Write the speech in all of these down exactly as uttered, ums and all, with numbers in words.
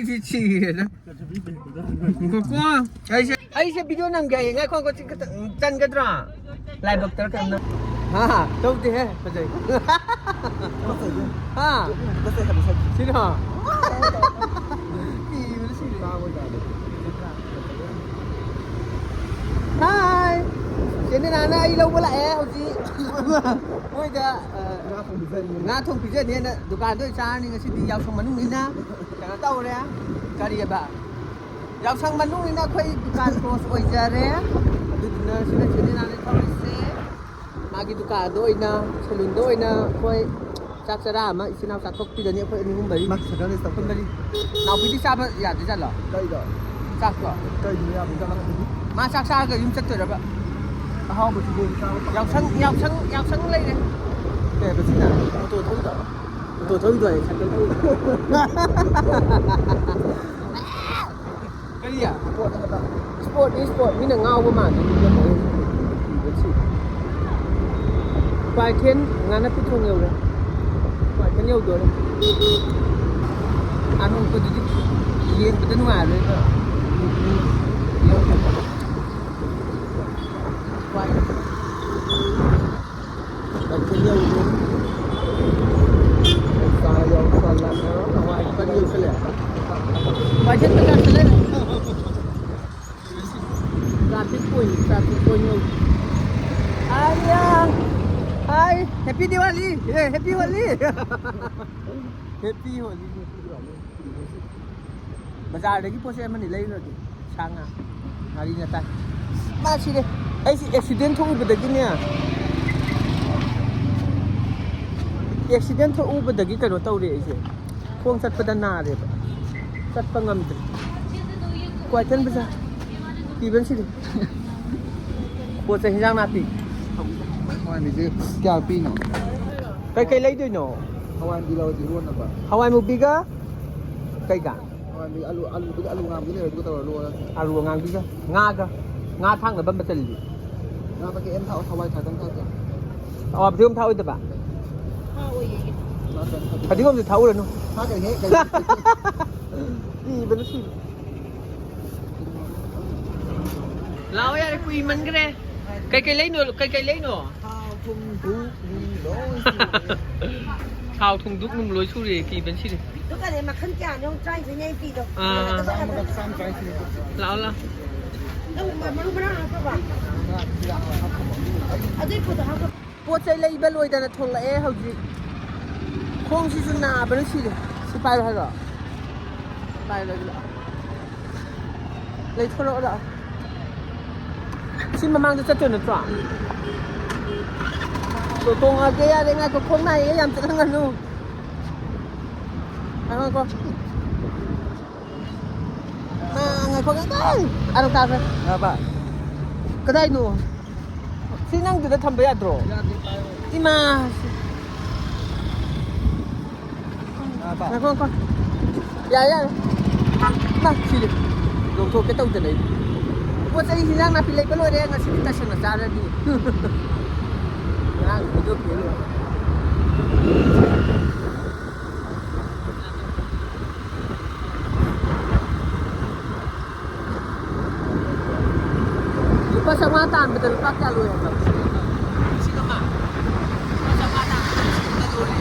ꯁꯤ ꯁꯤꯔꯦꯗ꯫ ꯉꯥꯏꯈꯣꯀꯣ꯫ ꯑꯩꯁꯦ, ꯑꯩꯁꯦ ꯚꯤꯗꯤꯑꯣ ꯅꯝꯒꯦ ꯍꯥꯏꯌꯦ꯫ ꯉꯥꯏꯈꯣ, ꯉꯥꯏꯈꯣ, ꯁꯤ ꯈꯤꯇꯪ ꯆꯟꯒꯗ꯭ꯔꯥ? ꯂꯥꯏꯕꯛꯇꯔ ꯀꯩꯅꯣ? ꯍꯥ? ꯇꯧꯗꯦꯍꯦ꯫ ꯐꯖꯩ꯫ ꯍꯥ? ꯁꯤꯔꯣ? ꯀꯤꯕꯅ ꯁꯤꯔꯦ꯫ ꯍꯥꯏ꯫ ꯆꯦ ꯅꯦꯅꯥꯅ ꯑꯩ ꯂꯧꯕ ꯂꯥꯛꯑꯦ ꯍꯧꯖꯤꯛ꯫ ꯃꯣꯏꯗ, ꯑ, ꯉꯥ ꯊꯣꯡ ꯄꯤꯖꯅꯤꯅ ꯗꯨꯀꯥꯟꯗ ꯑꯣꯏꯅ ꯆꯥꯔꯅꯤ ꯉꯁꯤꯗꯤ꯫ ꯌꯥꯎꯁꯪ ꯃꯅꯨꯡꯅꯤꯅ ꯀꯩꯅꯣ ꯇꯧꯔꯦ꯫ ꯀꯔꯤꯑꯕ? ꯌꯥꯎꯁꯪ ꯃꯅꯨꯡꯅꯤꯅ ꯑꯩꯈꯣꯏ ꯗꯨꯀꯥꯟ ꯀ꯭ꯂꯣꯁ ꯑꯣꯏꯖꯔꯦ꯫ ꯑꯗꯨꯗꯨꯅ ꯁꯤꯗ ꯆꯦ ꯅꯦꯅꯥꯅ ꯇꯧꯔꯤꯁꯦ꯫ ꯃꯥꯒꯤ ꯗꯨꯀꯥꯟꯗ ꯑꯣꯏꯅ, ꯁꯦꯂꯨꯟꯗ ꯑꯣꯏꯅ ꯑꯩꯈꯣꯏ ꯆꯥꯛ ꯆꯔꯥ ꯑꯃ ꯏꯆꯤꯟ ꯏꯅꯥꯎ ꯆꯥꯊꯣꯛꯄꯤꯔꯅꯤ ꯑꯩꯈꯣꯏ ꯑꯅꯤ ꯑꯍꯨꯝ ꯃꯔꯤ꯫ ꯃꯥ ꯁꯦꯟꯗꯜ ꯂꯩꯁꯤ ꯇꯧ-, ꯑꯩꯈꯣꯏ ꯃꯔꯤ꯫ ꯅꯥꯎꯕꯤꯗꯤ ꯆꯥꯕ ꯌꯥꯗꯣꯏꯖꯥꯠꯂꯣ? ꯀꯩꯗꯣ? ꯆꯥꯛꯇꯣ? ꯀꯩꯒꯤꯅꯣ ꯌꯥꯗꯣꯏꯖꯥꯠꯂꯣ ꯈꯪꯗꯦ꯫ ꯃꯥ ꯆꯥꯛ ꯆꯥꯔꯒ ꯌꯨꯝ ꯆꯠꯇꯣꯏꯔꯕ? ꯑꯍꯥꯎꯕꯁꯤꯗꯤ ꯆꯥꯕ ꯄꯥꯝ-, ꯌꯥꯎꯁꯪ, ꯌꯥꯎꯁꯪ, ꯌꯥꯎꯁꯪ ꯂꯩꯔꯦ꯫ ꯀꯩ ꯍꯥꯏꯕ ꯁꯤꯅ? ꯑꯣꯇꯣ ꯊꯧꯔꯤꯗꯣ? ꯑꯣꯇꯣ ꯊꯧꯔꯤꯗꯣ ꯑꯩ ꯁꯥꯏꯀꯜ ꯊꯧꯔꯤꯗꯣ꯫ ꯀꯔꯤ? ꯏꯁꯄꯣꯔꯠꯅꯤ, ꯏꯁꯄꯣꯔꯠ꯫ ꯃꯤꯅ ꯉꯥꯎꯕ ꯃꯥꯟꯗꯣꯏꯅꯤ ꯏꯕꯦꯝꯃ꯫ ꯀ꯭ꯋꯥꯏꯊꯦꯜ ꯉꯥꯅꯄꯤ ꯊꯣꯡ ꯌꯧꯔꯦ꯫ ꯀ꯭ꯋꯥꯏꯊꯦꯜ ꯌꯧꯗꯣꯔꯦ꯫ ꯑꯅꯣꯛꯄꯗꯨꯗꯤ ꯌꯦꯡꯕꯗ ꯅꯨꯡꯉꯥꯏꯔꯣꯏꯕ꯫ ꯀ꯭ꯋꯥꯏꯊꯦꯜ ꯌꯧꯔꯦ꯫ ꯀ꯭ꯋꯥꯏꯊꯦꯜ ꯌꯧꯁꯜꯂꯛꯑꯦ꯫ ꯀꯔꯤ ꯌꯧꯁꯜꯂꯛꯑꯦ? ꯀ꯭ꯋꯥꯏꯊꯦꯜ ꯕꯖꯥꯔ ꯆꯠꯂꯦ꯫ Traffic point, traffic point ꯌꯧꯔꯦ꯫ ꯑꯌꯥ! Hi! Happy Diwali! ꯑꯦ, Happy Holi! Happy Holi, Happy Diwali! ꯕꯖꯥꯔꯗꯒꯤ ꯄꯣꯠ ꯆꯩ ꯑꯃꯅꯤ ꯂꯩꯔꯨꯔꯒꯦ꯫ ꯁꯥ ꯉꯥ, ꯉꯥꯔꯤ ꯉꯇꯥꯏ꯫ ꯃꯥ ꯁꯤꯔꯦ꯫ ꯑꯩꯁꯦ accident ꯊꯣꯛꯎꯕꯗꯒꯤꯅꯦ, accident ꯊꯣꯛꯎꯕꯗꯒꯤ ꯀꯩꯅꯣ ꯇꯧꯔꯦ ꯑꯩꯁꯦ꯫ ꯈꯣꯡ ꯆꯠꯄꯗ ꯅꯥꯔꯦꯕ꯫ ꯆꯠꯄ ꯉꯝꯗ꯭ꯔꯦ꯫ ꯀ꯭ꯋꯥꯏꯊꯦꯜ ꯕꯖꯥꯔ꯫ ꯀꯤꯕꯅ ꯁꯤꯔꯦ꯫ ꯄꯣꯠ ꯆꯩ ꯍꯤꯟꯖꯥꯡ ꯅꯥꯄꯤ꯫ ꯍꯋꯥꯏ ꯃꯨꯕꯤꯁꯦ ꯀꯌꯥ ꯄꯤꯅꯣ? ꯀꯩꯀꯩ ꯂꯩꯗꯣꯏꯅꯣ? ꯍꯋꯥꯏ ꯃꯨꯕꯤ ꯂꯧꯔꯗꯤ ꯏꯔꯣꯟꯅꯕ꯫ ꯍꯋꯥꯏ ꯃꯨꯕꯤꯒ ꯀꯩꯒ? ꯍꯋꯥꯏ ꯃꯨꯕꯤ, ꯑꯂꯨ, ꯑꯂꯨꯗꯨꯒ, ꯑꯂꯨ ꯉꯥꯡꯕꯤ ꯂꯩꯔꯗꯨꯒ ꯇꯧꯔ ꯂꯣꯜꯂꯁꯤ꯫ ꯑꯂꯨ ꯑꯉꯥꯡꯕꯤꯒ ꯉꯥꯒ꯫ ꯉꯥ ꯊꯥꯛꯅꯕ ꯃꯆꯜꯗꯤ? ꯉꯥ ꯄꯀꯦꯠ ꯑꯃ ꯊꯥꯛꯑꯣ, ꯍꯋꯥꯏ ꯊꯥꯛꯇꯪ ꯊꯥꯛꯀꯦ꯫ ꯑꯣ, ꯐꯗꯤꯒꯣꯝ ꯊꯥꯛꯑꯣꯏꯗꯕ? ꯊꯥꯛꯑꯣꯏꯌꯦ꯫ ꯉꯥ ꯊꯥꯛꯇꯪ ꯊꯥꯛꯀꯦ꯫ ꯐꯗꯤꯒꯣꯝꯗꯤ ꯊꯥꯛꯎꯔꯅꯨ꯫ ꯊꯥꯛꯀꯅꯤꯍꯦ, ꯀꯩꯅꯣ? ꯁꯤꯕꯅ ꯁꯤꯕ꯫ ꯂꯥꯛꯑꯣ ꯌꯥꯔꯦ, ꯀꯨꯏꯃꯟꯈ꯭ꯔꯦ꯫ ꯀꯩꯀꯩ ꯂꯩꯅꯣ? ꯀꯩꯀꯩ ꯂꯩꯅꯣ? ꯊꯥꯎ ꯊꯨꯝ ꯙꯨꯞ ꯅꯨꯡ ꯂꯣꯏ ꯁꯨꯔꯦ꯫ ꯊꯥꯎ ꯊꯨꯝ ꯙꯨꯞ ꯅꯨꯡ ꯂꯣꯏ ꯁꯨꯔꯦ, ꯀꯤꯕꯅ ꯁꯤꯔꯦ꯫ ꯙꯨꯞꯀꯁꯦ ꯃꯈꯜ ꯀꯌꯥꯅꯣ ꯌꯦꯡꯉꯨ, ꯇꯔꯥꯅꯤꯊꯣꯏꯅꯦ ꯑꯩ ꯄꯤꯗꯣ꯫ ꯑꯥ꯫ ꯆꯥꯝꯃꯒ ꯆꯥꯝꯃ ꯇꯔꯥꯅꯤꯊꯣꯏ꯫ ꯂꯥꯛꯑꯣ, ꯂꯥꯛꯑꯣ꯫ ꯅꯪ ꯃꯔꯨ ꯃꯔꯥꯡ ꯍꯥꯞꯄꯕ? ꯑꯗꯨꯏ ꯄꯣꯠꯇꯣ ꯍꯥꯞꯄ꯫ ꯄꯣꯠ ꯆꯩ ꯂꯩꯕ ꯂꯣꯏꯗꯅ ꯊꯣꯛꯂꯛꯑꯦ ꯍꯧꯖꯤꯛ꯫ ꯈꯣꯡꯁꯤꯁꯨ ꯅꯥꯕꯅ ꯁꯤꯔꯦ꯫ ꯁꯤ ꯄꯥꯏꯔꯣ ꯍꯥꯏꯔꯣ? ꯄꯥꯏꯔꯣ ꯑꯗꯨꯗꯤ꯫ ꯂꯩꯊꯣꯔꯛꯑꯣ ꯂꯥꯛꯑꯣ꯫ ꯁꯤ ꯃꯃꯥꯡꯗ ꯆꯠꯇꯣꯏ ꯅꯠꯇ꯭ꯔꯣ? ꯇꯣ-, ꯇꯣꯡꯉꯒꯦ ꯌꯥꯔꯦ, ꯉꯥꯏꯈꯣ, ꯈꯣꯡ ꯅꯥꯏꯌꯦ, ꯌꯥꯝ ꯆꯠꯍꯟꯒꯅꯨ꯫ ꯉꯥꯏꯈꯣ, ꯉꯥꯏꯈꯣ꯫ ꯉꯥ-, ꯉꯥꯏꯈꯣ, ꯉꯥꯏꯈꯣ꯫ ꯑꯥ, ꯇꯥꯈ꯭ꯔꯦ꯫ ꯌꯥꯔꯕ? ꯀꯗꯥꯏꯅꯣ? ꯁꯤ ꯅꯪꯗꯨꯗ ꯊꯝꯕ ꯌꯥꯗ꯭ꯔꯣ? ꯌꯥꯗꯦ, ꯄꯥꯏꯌꯣ꯫ ꯏꯃꯥ! ꯌꯥꯔꯕ? ꯉꯥꯏꯈꯣ, ꯉꯥꯏꯈꯣ꯫ ꯌꯥꯔꯦ, ꯌꯥꯔꯦ꯫ ꯏꯃꯥ, ꯁꯤꯔꯦ꯫ ꯂꯧꯊꯣꯛꯀꯦ ꯇꯧꯗꯅ ꯑꯩ꯫ ꯄꯣꯠ ꯆꯩ, ꯍꯤꯟꯖꯥꯡ ꯅꯥꯄꯤ ꯂꯩꯕ ꯂꯣꯏꯔꯦ꯫ ꯉꯁꯤꯗꯤ ꯇꯥꯏꯁꯟꯅ ꯆꯥꯔꯅꯤ꯫ ꯉꯔꯥꯡ video ꯄꯨꯔ ꯂꯣꯏꯔꯦ꯫ ꯂꯨꯄꯥ ꯆꯥꯝꯃꯉꯥ ꯇꯥꯟꯕꯗ ꯂꯨꯄꯥ ꯀꯌꯥ ꯂꯣꯏ ꯍꯥꯏꯕ? ꯂꯤꯁꯤꯡ ꯑꯃ꯫ ꯂꯨꯄꯥ ꯆꯥꯝꯃꯉꯥ ꯇꯥꯟꯕꯗ ꯂꯤꯁꯤꯡ ꯑꯃ ꯂꯣꯏ꯫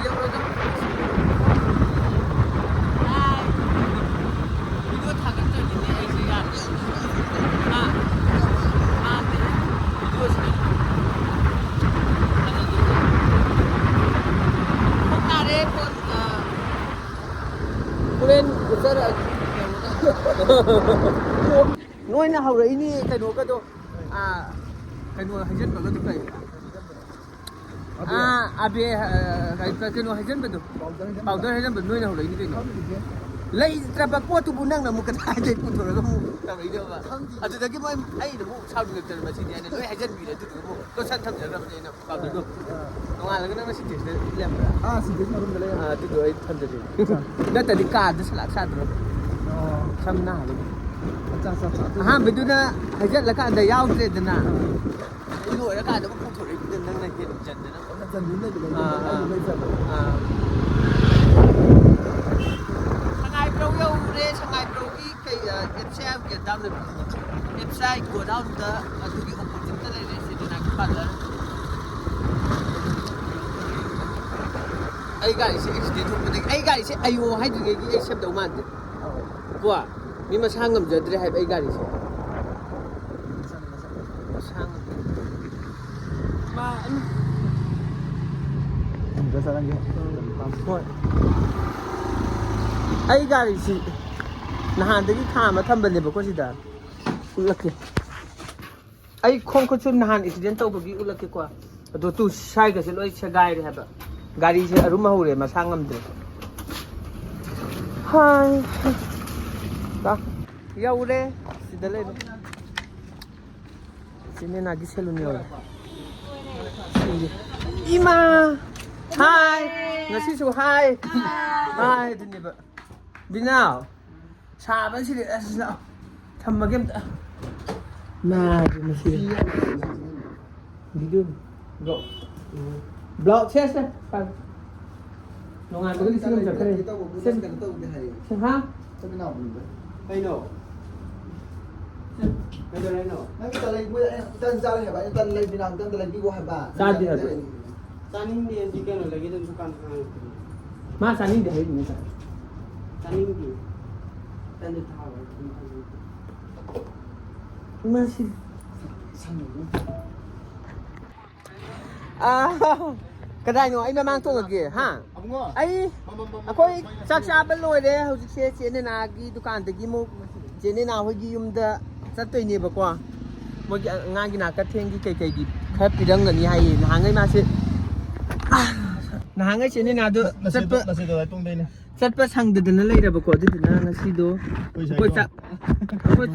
ꯌꯧꯔꯒ꯫ ꯚꯤꯗꯤꯑꯣ ꯊꯥꯒꯠꯇ꯭ꯔꯗꯤꯅꯦ ꯑꯩꯁꯦ ꯌꯥꯔꯣꯏ꯫ ꯍꯥ? ꯃꯥꯟꯗꯦ꯫ ꯚꯤꯗꯤꯑꯣꯁꯤꯗ ꯊꯥꯒꯠꯇ꯭ꯔꯗꯤ꯫ ꯈꯣꯡ ꯅꯥꯔꯦ, ꯈꯣꯡ, ꯑ, ꯍꯣꯔꯦꯟ ꯎꯠꯆꯔꯛꯑꯒꯦ꯫ ꯅꯣꯏꯅ ꯍꯧꯔꯛꯏꯅꯦ ꯀꯩꯅꯣꯒꯗꯣ, ꯑ, ꯀꯩꯅꯣ ꯍꯩꯖꯤꯟꯕꯒꯗꯣ ꯀꯩ? ꯑꯥ, ꯑꯕꯦ, ꯑ, ꯀꯩ-, ꯀꯩꯅꯣ ꯍꯩꯖꯟꯕꯗꯣ꯫ Powder ꯍꯩꯖꯟꯕꯗꯣ꯫ Powder ꯍꯩꯖꯟꯕꯗꯣ ꯅꯣꯏꯅ ꯍꯧꯔꯛꯏꯅꯤ ꯀꯩꯅꯣ꯫ ꯈꯪꯗꯦ꯫ ꯂꯩꯇ꯭ꯔꯕ ꯄꯣꯠꯇꯨꯕꯨ ꯅꯪꯅ ꯑꯃꯨꯛ ꯀꯗꯥꯏꯗꯩ ꯄꯨꯊꯣꯔꯒ ꯑꯃꯨꯛ ꯇꯧꯔꯛꯏꯅꯣꯕ? ꯈꯪꯗꯦ꯫ ꯑꯗꯨꯗꯒꯤ ꯃꯣꯏ, ꯑꯩꯅ ꯑꯃꯨꯛ ꯁꯥꯎꯅꯤꯡꯉꯛꯇꯅ ꯃꯁꯤꯗꯤ ꯍꯥꯏꯅ ꯂꯣꯏ ꯍꯩꯖꯟꯕꯤꯔꯦ, ꯑꯗꯨꯗꯨꯒ ꯑꯃꯨꯛ ꯂꯣꯠꯁꯟ ꯊꯝꯖꯈ꯭ꯔꯕꯅꯦ ꯑꯩꯅ powderꯗꯣ꯫ ꯑꯥ꯫ ꯅꯣꯡꯉꯥꯜꯂꯒ ꯅꯪꯅ ꯁꯤꯟꯇꯦꯛꯁꯇ ꯂꯩꯔꯝꯕ꯭ꯔꯥ? ꯑꯥ, ꯁꯤꯟꯇꯦꯛꯁ ꯃꯅꯨꯡꯗ ꯂꯩꯔꯝꯃꯦ꯫ ꯑꯥ, ꯑꯗꯨꯗꯣ ꯑꯩ ꯊꯝꯖꯜꯂꯤꯅꯦ꯫ ꯑꯠꯆꯥ꯫ ꯅꯠꯇ꯭ꯔꯗꯤ ꯀꯥꯗ ꯁꯂꯥꯛ ꯁꯥꯗ꯭ꯔꯣ? ꯑꯣ꯫ ꯁꯝ ꯅꯥꯍꯜꯂꯒ꯫ ꯑꯠꯆꯥ, ꯑꯠꯆꯥ, ꯑꯠꯆꯥ꯫ ꯑꯗꯨ ꯑꯍꯥꯟꯕꯗꯨꯅ ꯍꯩꯖꯜꯂꯀꯥꯟꯗ ꯌꯥꯎꯗ꯭ꯔꯦꯗꯅ꯫ ꯑꯥ꯫ ꯂꯣꯏꯔꯀꯥꯟꯗ ꯑꯃꯨꯛ ꯄꯨꯊꯣꯔꯛꯏꯗꯨꯅ ꯅꯪꯅ ꯍꯦꯟꯅ ꯆꯟꯗꯅ꯫ ꯆꯟꯗꯨꯅ ꯂꯩꯕ ꯑꯥ, ꯑꯥ꯫ ꯑꯗꯨ ꯂꯩꯖꯕ꯫ ꯑꯥ꯫ ꯁꯉꯥꯏꯄ꯭ꯔꯧ ꯌꯧꯔꯦ꯫ ꯁꯉꯥꯏꯄ꯭ꯔꯧꯒꯤ ꯀꯩ, ꯑ, ꯑꯦꯐ ꯁꯤ ꯑꯥꯏ ꯒꯣꯗꯥꯎꯟ ꯂꯩꯕ꯫ ꯑꯦꯐ ꯁꯤ ꯑꯥꯏ ꯒꯣꯗꯥꯎꯟꯗ ꯑꯗꯨꯒꯤ ꯑꯣꯄꯣꯖꯤꯠꯇ ꯂꯩꯔꯦ ꯁꯤꯗꯅ ꯄꯥꯔꯂꯔ꯫ ꯑꯩ ꯒꯥꯔꯤꯁꯦ ꯑꯦꯛꯁꯤꯗꯦꯟ ꯊꯣꯛꯄꯗꯒꯤ ꯑꯩ ꯒꯥꯔꯤꯁꯦ ꯑꯌꯣ ꯍꯥꯏꯗ꯭ꯔꯤꯉꯩꯒꯤ ꯑꯩ ꯁꯦꯝꯗꯧ ꯃꯥꯟꯗꯦ꯫ ꯀꯣ? ꯃꯤ ꯃꯁꯥ ꯉꯝꯖꯗ꯭ꯔꯦ ꯍꯥꯏꯕ ꯑꯩ ꯒꯥꯔꯤꯁꯦ꯫ ꯃꯁꯥ ꯉꯝꯖꯗ꯭ꯔꯦ꯫ ꯃꯥ, ꯎꯝ꯫ ꯍꯣꯏ꯫ ꯑꯩ ꯒꯥꯔꯤꯁꯤ ꯅꯍꯥꯟꯗꯒꯤ ꯈꯥꯝꯃ ꯊꯝꯕꯅꯦꯕꯀꯣ ꯁꯤꯗ꯫ ꯎꯠꯂꯛꯀꯦ꯫ ꯑꯩ ꯈꯣꯡ ꯈꯨꯠꯁꯨ ꯅꯍꯥꯟ ꯑꯦꯛꯁꯤꯗꯦꯟ ꯇꯧꯕꯒꯤ ꯎꯠꯂꯛꯀꯦꯀꯣ꯫ ꯑꯗꯣ ꯇꯨ ꯁ꯭ꯋꯥꯏꯒꯁꯦ ꯂꯣꯏ ꯁꯦꯒꯥꯏꯔꯦ ꯍꯥꯏꯕ꯫ ꯒꯥꯔꯤꯁꯦ ꯑꯔꯨꯝ ꯍꯧꯔꯦ, ꯃꯁꯥ ꯉꯝꯗ꯭ꯔꯦ꯫ ꯍꯥꯏ꯫ ꯂꯥ꯫ ꯌꯧꯔꯦ꯫ ꯁꯤꯗ ꯂꯩꯔꯦ꯫ ꯆꯦ ꯅꯦꯅꯥꯒꯤ ꯁꯦꯂꯨꯟ ꯌꯧꯔꯦ꯫ ꯁꯤꯒꯤ꯫ ꯏꯃꯥ! ꯍꯥꯏ! ꯉꯁꯤꯁꯨ ꯍꯥꯏ! ꯍꯥꯏ! ꯑꯗꯨꯅꯦꯕ꯫ ꯕꯤꯅꯥꯎ! ꯁꯥꯕꯁꯤꯗꯤ ꯑꯁ ꯂꯥꯛꯑꯣ꯫ ꯊꯝꯃꯒꯦ ꯑꯝꯇ꯫ ꯃꯥꯒꯤ ꯃꯁꯤ꯫ ꯚꯤꯗꯤꯑꯣ꯫ ꯕ꯭ꯂꯣꯛ꯫ ꯕ꯭ꯂꯣꯛ꯫ ꯁꯦ, ꯁꯦ꯫ ꯐꯔꯦ꯫ ꯅꯣꯡꯉꯥꯟꯕꯒ ꯂꯤꯁꯤꯡ ꯑꯃ ꯆꯠꯈ꯭ꯔꯦ꯫ ꯁꯦ꯫ ꯀꯩꯅꯣ ꯇꯧꯗꯦ ꯍꯥꯏꯌꯦ꯫ ꯁꯦ, ꯍꯥ? ꯆꯠꯃꯤꯟꯅꯕꯅꯤꯗ꯫ ꯀꯩꯅꯣ? ꯀꯩꯗꯧꯔꯦ ꯍꯥꯏꯅꯣ? ꯅꯪꯒꯤ ꯇꯟ ꯂꯩ-, ꯃꯣꯏ ꯑꯩꯅ ꯇꯟ ꯆꯥꯔꯣꯏ ꯍꯥꯏꯕ꯫ ꯑꯩꯅ ꯇꯟ ꯂꯩꯕꯤꯔ-, ꯇꯟ ꯂꯩꯕꯤꯒꯣ ꯍꯥꯏꯕ꯫ ꯆꯥꯗꯦ ꯍꯥꯏꯕ꯫ ꯆꯥꯅꯤꯡꯗꯦ ꯑꯗꯨꯗꯤ ꯀꯩꯅꯣ ꯂꯩꯒꯦ ꯑꯗꯨꯝ ꯗꯨꯀꯥꯟꯗ ꯍꯪꯉꯛꯄꯅꯦ꯫ ꯃꯥ ꯆꯥꯅꯤꯡꯗꯦ ꯍꯥꯏꯔꯤꯅꯦ ꯉꯁꯥꯏ꯫ ꯆꯥꯅꯤꯡꯗꯦ꯫ ꯇꯟꯗꯨ ꯊꯥꯎ ꯑꯗꯨꯝ ꯍꯪꯉꯛꯄꯅꯦ꯫ ꯃꯁꯤ꯫ ꯑꯥ, ꯀꯗꯥꯏꯅꯣ? ꯑꯩ ꯃꯃꯥꯡ ꯇꯣꯡꯉꯒꯦ, ꯍꯥ? ꯑꯕꯨꯡꯉꯣ꯫ ꯑꯩ, ꯃꯃꯝ, ꯃꯃꯝ, ꯑꯩꯈꯣꯏ ꯃꯃꯝ, ꯆꯥꯛ ꯃꯃꯝ꯫ ꯆꯥꯕ ꯂꯣꯏꯔꯦ꯫ ꯍꯧꯖꯤꯛꯁꯦ ꯆꯦ ꯅꯦꯅꯥꯒꯤ ꯗꯨꯀꯥꯟꯗꯒꯤ ꯑꯃꯨꯛ ꯆꯦ ꯅꯦꯅꯥ ꯍꯣꯏꯒꯤ ꯌꯨꯝꯗ ꯆꯠꯇꯣꯏꯅꯦꯕꯀꯣ꯫ ꯃꯣꯏꯒꯤ ꯑꯉꯥꯡꯒꯤ ꯅꯥꯀꯊꯦꯡꯒꯤ ꯀꯩꯀꯩꯒꯤ ꯈꯔ ꯄꯤꯔꯝꯒꯅꯤ ꯍꯥꯏꯌꯦ꯫ ꯅꯍꯥꯟꯈꯩ ꯃꯥꯁꯦ, ꯑꯥ, ꯅꯍꯥꯟꯈꯩ ꯆꯦ ꯅꯦꯅꯥꯗꯣ ꯅꯁꯦꯗꯣ, ꯆꯠꯄ ꯅꯁꯦꯗꯣ ꯂꯥꯏꯄꯨꯡꯗꯩꯅꯦ꯫ ꯆꯠꯄ ꯁꯪꯗꯗꯅ ꯂꯩꯔꯕꯀꯣ꯫ ꯑꯗꯨꯗꯨꯅ ꯉꯁꯤꯗꯣ ꯑꯩꯈꯣꯏ ꯑꯩꯈꯣꯏ ꯆꯥꯛ, ꯁꯥꯏꯀꯣ꯫ ꯑꯩꯈꯣꯏ,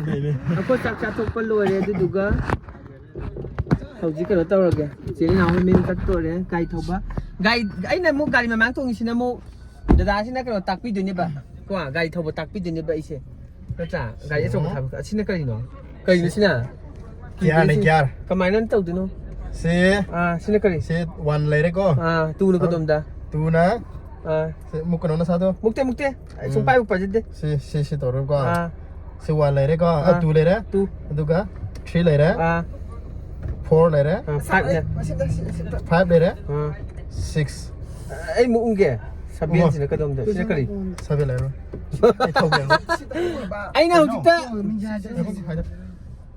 ꯑꯩꯈꯣꯏ ꯆꯥꯛ ꯆꯥꯊꯣꯛꯄ ꯂꯣꯏꯔꯦ꯫ ꯑꯗꯨꯗꯨꯒ ꯍꯧꯖꯤꯛ ꯀꯩꯅꯣ ꯇꯧꯔꯒꯦ꯫ ꯆꯦ ꯅꯦꯅꯥ ꯍꯣꯏ ꯃꯌꯨꯝ ꯆꯠꯇꯣꯔꯦ꯫ ꯒꯥꯔꯤ ꯊꯧꯕ꯫ ꯒꯥꯔꯤ, ꯑꯩꯅ ꯑꯃꯨꯛ ꯒꯥꯔꯤ ꯃꯃꯥꯡ ꯇꯣꯡꯉꯤꯁꯤꯅ ꯑꯃꯨꯛ ꯗꯗꯥꯁꯤꯅ ꯀꯩꯅꯣ ꯇꯥꯛꯄꯤꯗꯣꯏꯅꯦꯕ꯫ ꯀꯣ, ꯒꯥꯔꯤ ꯊꯧꯕ ꯇꯥꯛꯄꯤꯗꯣꯏꯅꯦꯕ ꯑꯩꯁꯦ꯫ ꯅꯠꯇ꯭ꯔꯥ? ꯒꯥꯔꯤ ꯑꯆꯧꯕ ꯊꯧꯕ꯫ ꯑꯁꯤꯅ ꯀꯔꯤꯅꯣ? ꯀꯔꯤꯅꯣ ꯁꯤꯅ? ꯒꯤꯌꯥꯔꯅꯦ, ꯒꯤꯌꯥꯔ꯫ ꯀꯃꯥꯏꯅ ꯇꯧꯗꯣꯏꯅꯣ? ꯁꯤ, ꯑꯥ, ꯁꯤꯅ ꯀꯔꯤ? ꯁꯤ ꯋꯥꯟ ꯂꯩꯔꯦꯀꯣ꯫ ꯑꯥ, ꯇꯨꯅ ꯀꯗꯣꯝꯗ? ꯇꯨꯅ ꯑꯥ꯫ ꯁꯤ ꯃꯨꯛ ꯀꯩꯅꯣꯅ ꯁꯥꯗꯣ꯫ ꯃꯨꯛꯇꯦ, ꯃꯨꯛꯇꯦ꯫ ꯑꯩ ꯁꯨꯝ ꯎꯝ꯫ ꯄꯥꯏꯕꯨ ꯄꯥꯏꯖꯗꯦ꯫ ꯁꯤ, ꯁꯤ, ꯁꯤ ꯇꯧꯔꯦꯀꯣ꯫ ꯑꯥ꯫ ꯁꯤ ꯋꯥꯟ ꯂꯩꯔꯦꯀꯣ꯫ ꯑꯥ, ꯑꯥ꯫ ꯇꯨ ꯂꯩꯔꯦ꯫ ꯇꯨ꯫ ꯑꯗꯨꯒ ꯊ꯭ꯔꯤ ꯂꯩꯔꯦ꯫ ꯑꯥ꯫ ꯐꯣꯔ ꯂꯩꯔꯦ꯫ ꯑꯥ, ꯐꯥꯏꯚꯅꯦ꯫ ꯐꯥꯏꯚ ꯂꯩꯔꯦ꯫ ꯑꯥ꯫ ꯁꯤꯛꯁ꯫ ꯑꯩ ꯃꯨꯛ ꯎꯪꯒꯦ꯫ ꯁꯚꯦꯟꯁꯤꯅ ꯀꯗꯣꯝꯗ? ꯁꯤꯅ ꯀꯔꯤ? ꯁꯚꯦꯟ ꯂꯩꯔꯣ꯫ ꯑꯩ ꯊꯧꯒꯦ꯫ ꯑꯩꯅ ꯍꯧꯖꯤꯛꯇ ꯉꯥꯏꯈꯣ, ꯍꯥꯏꯗꯣ꯫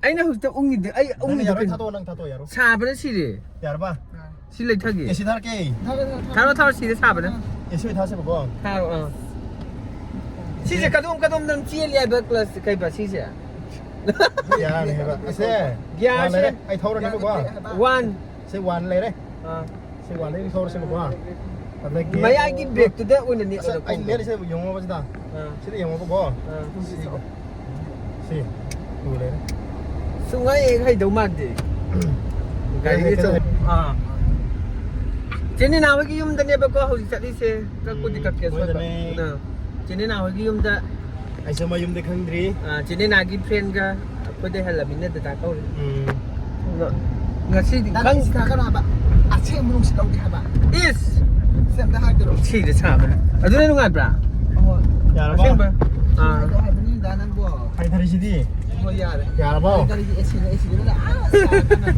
ꯑꯩꯅ ꯍꯧꯖꯤꯛꯇ ꯎꯪꯉꯤꯗꯤ, ꯑꯩ ꯅꯪ ꯎꯪꯉꯤꯗꯤ ꯌꯥꯔꯣꯏ, ꯀꯩꯅꯣ? ꯊꯥꯗꯣꯛꯑꯣ, ꯅꯪ ꯊꯥꯗꯣꯛꯑꯣ, ꯌꯥꯔꯣꯏ꯫ ꯁꯥꯕꯅ ꯁꯤꯔꯦ꯫ ꯌꯥꯔꯕ? ꯁꯤ ꯂꯩꯊꯒꯦ꯫ ꯑꯦ ꯁꯤ ꯊꯥꯔꯛꯀꯦ꯫ ꯊꯥꯔꯣ, ꯊꯥꯔꯣ, ꯁꯤꯔꯦ ꯁꯥꯕꯅ꯫ ꯑꯦ ꯁꯤ ꯑꯣꯏ ꯊꯥꯁꯦꯕꯀꯣ꯫ ꯊꯥꯔꯣ, ꯑꯥ꯫ ꯁꯤꯁꯦ ꯀꯗꯣꯝ ꯀꯗꯣꯝꯗ ꯆꯦꯜꯂꯤ ꯍꯥꯏꯕ ꯀ꯭ꯂꯁ ꯀꯩꯕ ꯁꯤꯁꯦ? ꯌꯥꯔꯅꯤ ꯍꯥꯏꯕ꯫ ꯑꯁꯦ, ꯒꯤꯌꯥꯔꯁꯦ꯫ ꯋꯥꯟ ꯂꯩꯔꯦ, ꯑꯩ ꯊꯧꯔꯅꯦꯕꯀꯣ꯫ ꯋꯥꯟ꯫ ꯁꯤ ꯋꯥꯟ ꯂꯩꯔꯦ꯫ ꯑꯥ꯫ ꯁꯤ ꯋꯥꯟꯗꯒꯤ ꯊꯧꯔꯁꯦꯕꯀꯣ꯫ ꯑꯗꯒꯤ ꯃꯌꯥꯏꯒꯤ ꯕ꯭ꯔꯦꯛꯇꯨꯗ ꯑꯣꯏꯅ ꯅꯦꯠꯂꯣ ꯑꯁ, ꯑꯩ ꯈꯣꯡꯗꯣ꯫ ꯅꯦꯠꯂꯤꯁꯦ ꯌꯦꯡꯉꯣꯕ ꯁꯤꯗ꯫ ꯑꯥ꯫ ꯁꯤꯗ ꯌꯦꯡꯉꯣꯕꯀꯣ꯫ ꯑꯥ꯫ ꯁꯤ, ꯁꯤ ꯇꯨ ꯂꯩꯔꯦ꯫ ꯁꯨꯡꯍꯩ ꯍꯦꯛ ꯍꯩꯗꯧ ꯃꯥꯟꯗꯦ꯫ ꯒꯥꯔꯤꯒꯤ ꯍꯩꯇꯦ, ꯆꯧ-, ꯍꯩꯇꯦ꯫ ꯑꯥ꯫ ꯆꯦ ꯅꯦꯅꯥ ꯍꯣꯏꯒꯤ ꯌꯨꯝꯗꯅꯦꯕꯀꯣ ꯍꯧꯖꯤꯛ ꯆꯠꯂꯤꯁꯦ꯫ ꯀꯛꯄꯨꯗꯤ ꯎꯝ, ꯀꯛꯀꯦ ꯑꯁꯣꯏꯕ꯫ ꯃꯣꯏꯗꯅꯦ꯫ ꯑꯥ꯫ ꯆꯦ ꯅꯦꯅꯥ ꯍꯣꯏꯒꯤ ꯌꯨꯝꯗ ꯑꯩꯁꯨ ꯃꯌꯨꯝꯗꯤ ꯈꯪꯗ꯭ꯔꯤ꯫ ꯑꯥ, ꯆꯦ ꯅꯦꯅꯥꯒꯤ ꯐ꯭ꯔꯦꯟꯒ ꯑꯩꯈꯣꯏꯗꯩ ꯍꯜꯂꯃꯤꯅ ꯗꯗꯥ ꯀꯧꯔꯦ꯫ ꯎꯝ꯫ ꯑꯗꯣ ꯉꯁꯤꯗꯤ ꯅꯪ ꯈꯪ-, ꯁꯤ ꯊꯥꯒꯠꯂꯣ ꯍꯥꯏꯕ꯫ ꯑꯁꯦꯡꯕ ꯅꯨꯡꯁꯤꯠ ꯂꯧꯒꯦ ꯍꯥꯏꯕ꯫ ꯏꯁ! ꯁꯤ ꯑꯝꯇ ꯍꯥꯏꯕꯤꯔꯛꯑꯣ꯫ ꯁꯤꯗ ꯁꯥꯕꯅ꯫ ꯑꯗꯨꯅ ꯅꯨꯡꯉꯥꯏꯕ꯭ꯔꯥ? ꯑꯍꯣꯏ꯫ ꯌꯥꯔꯕꯣ? ꯑꯁꯦꯡꯕ? ꯑꯥ꯫ ꯍꯥꯏꯗꯣ ꯍꯥꯏꯕꯅꯤꯗ ꯅꯪꯕꯣ꯫ ꯍꯥꯏꯊꯔꯤꯁꯤꯗꯤ꯫ ꯍꯣꯏ, ꯌꯥꯔꯦ꯫ ꯌꯥꯔꯕꯣ? ꯒꯥꯔꯤꯒꯤ ꯑꯦꯁꯤꯅ, ꯑꯦꯁꯤꯗꯨꯅ ꯑꯥ ꯁꯥꯗꯅ꯫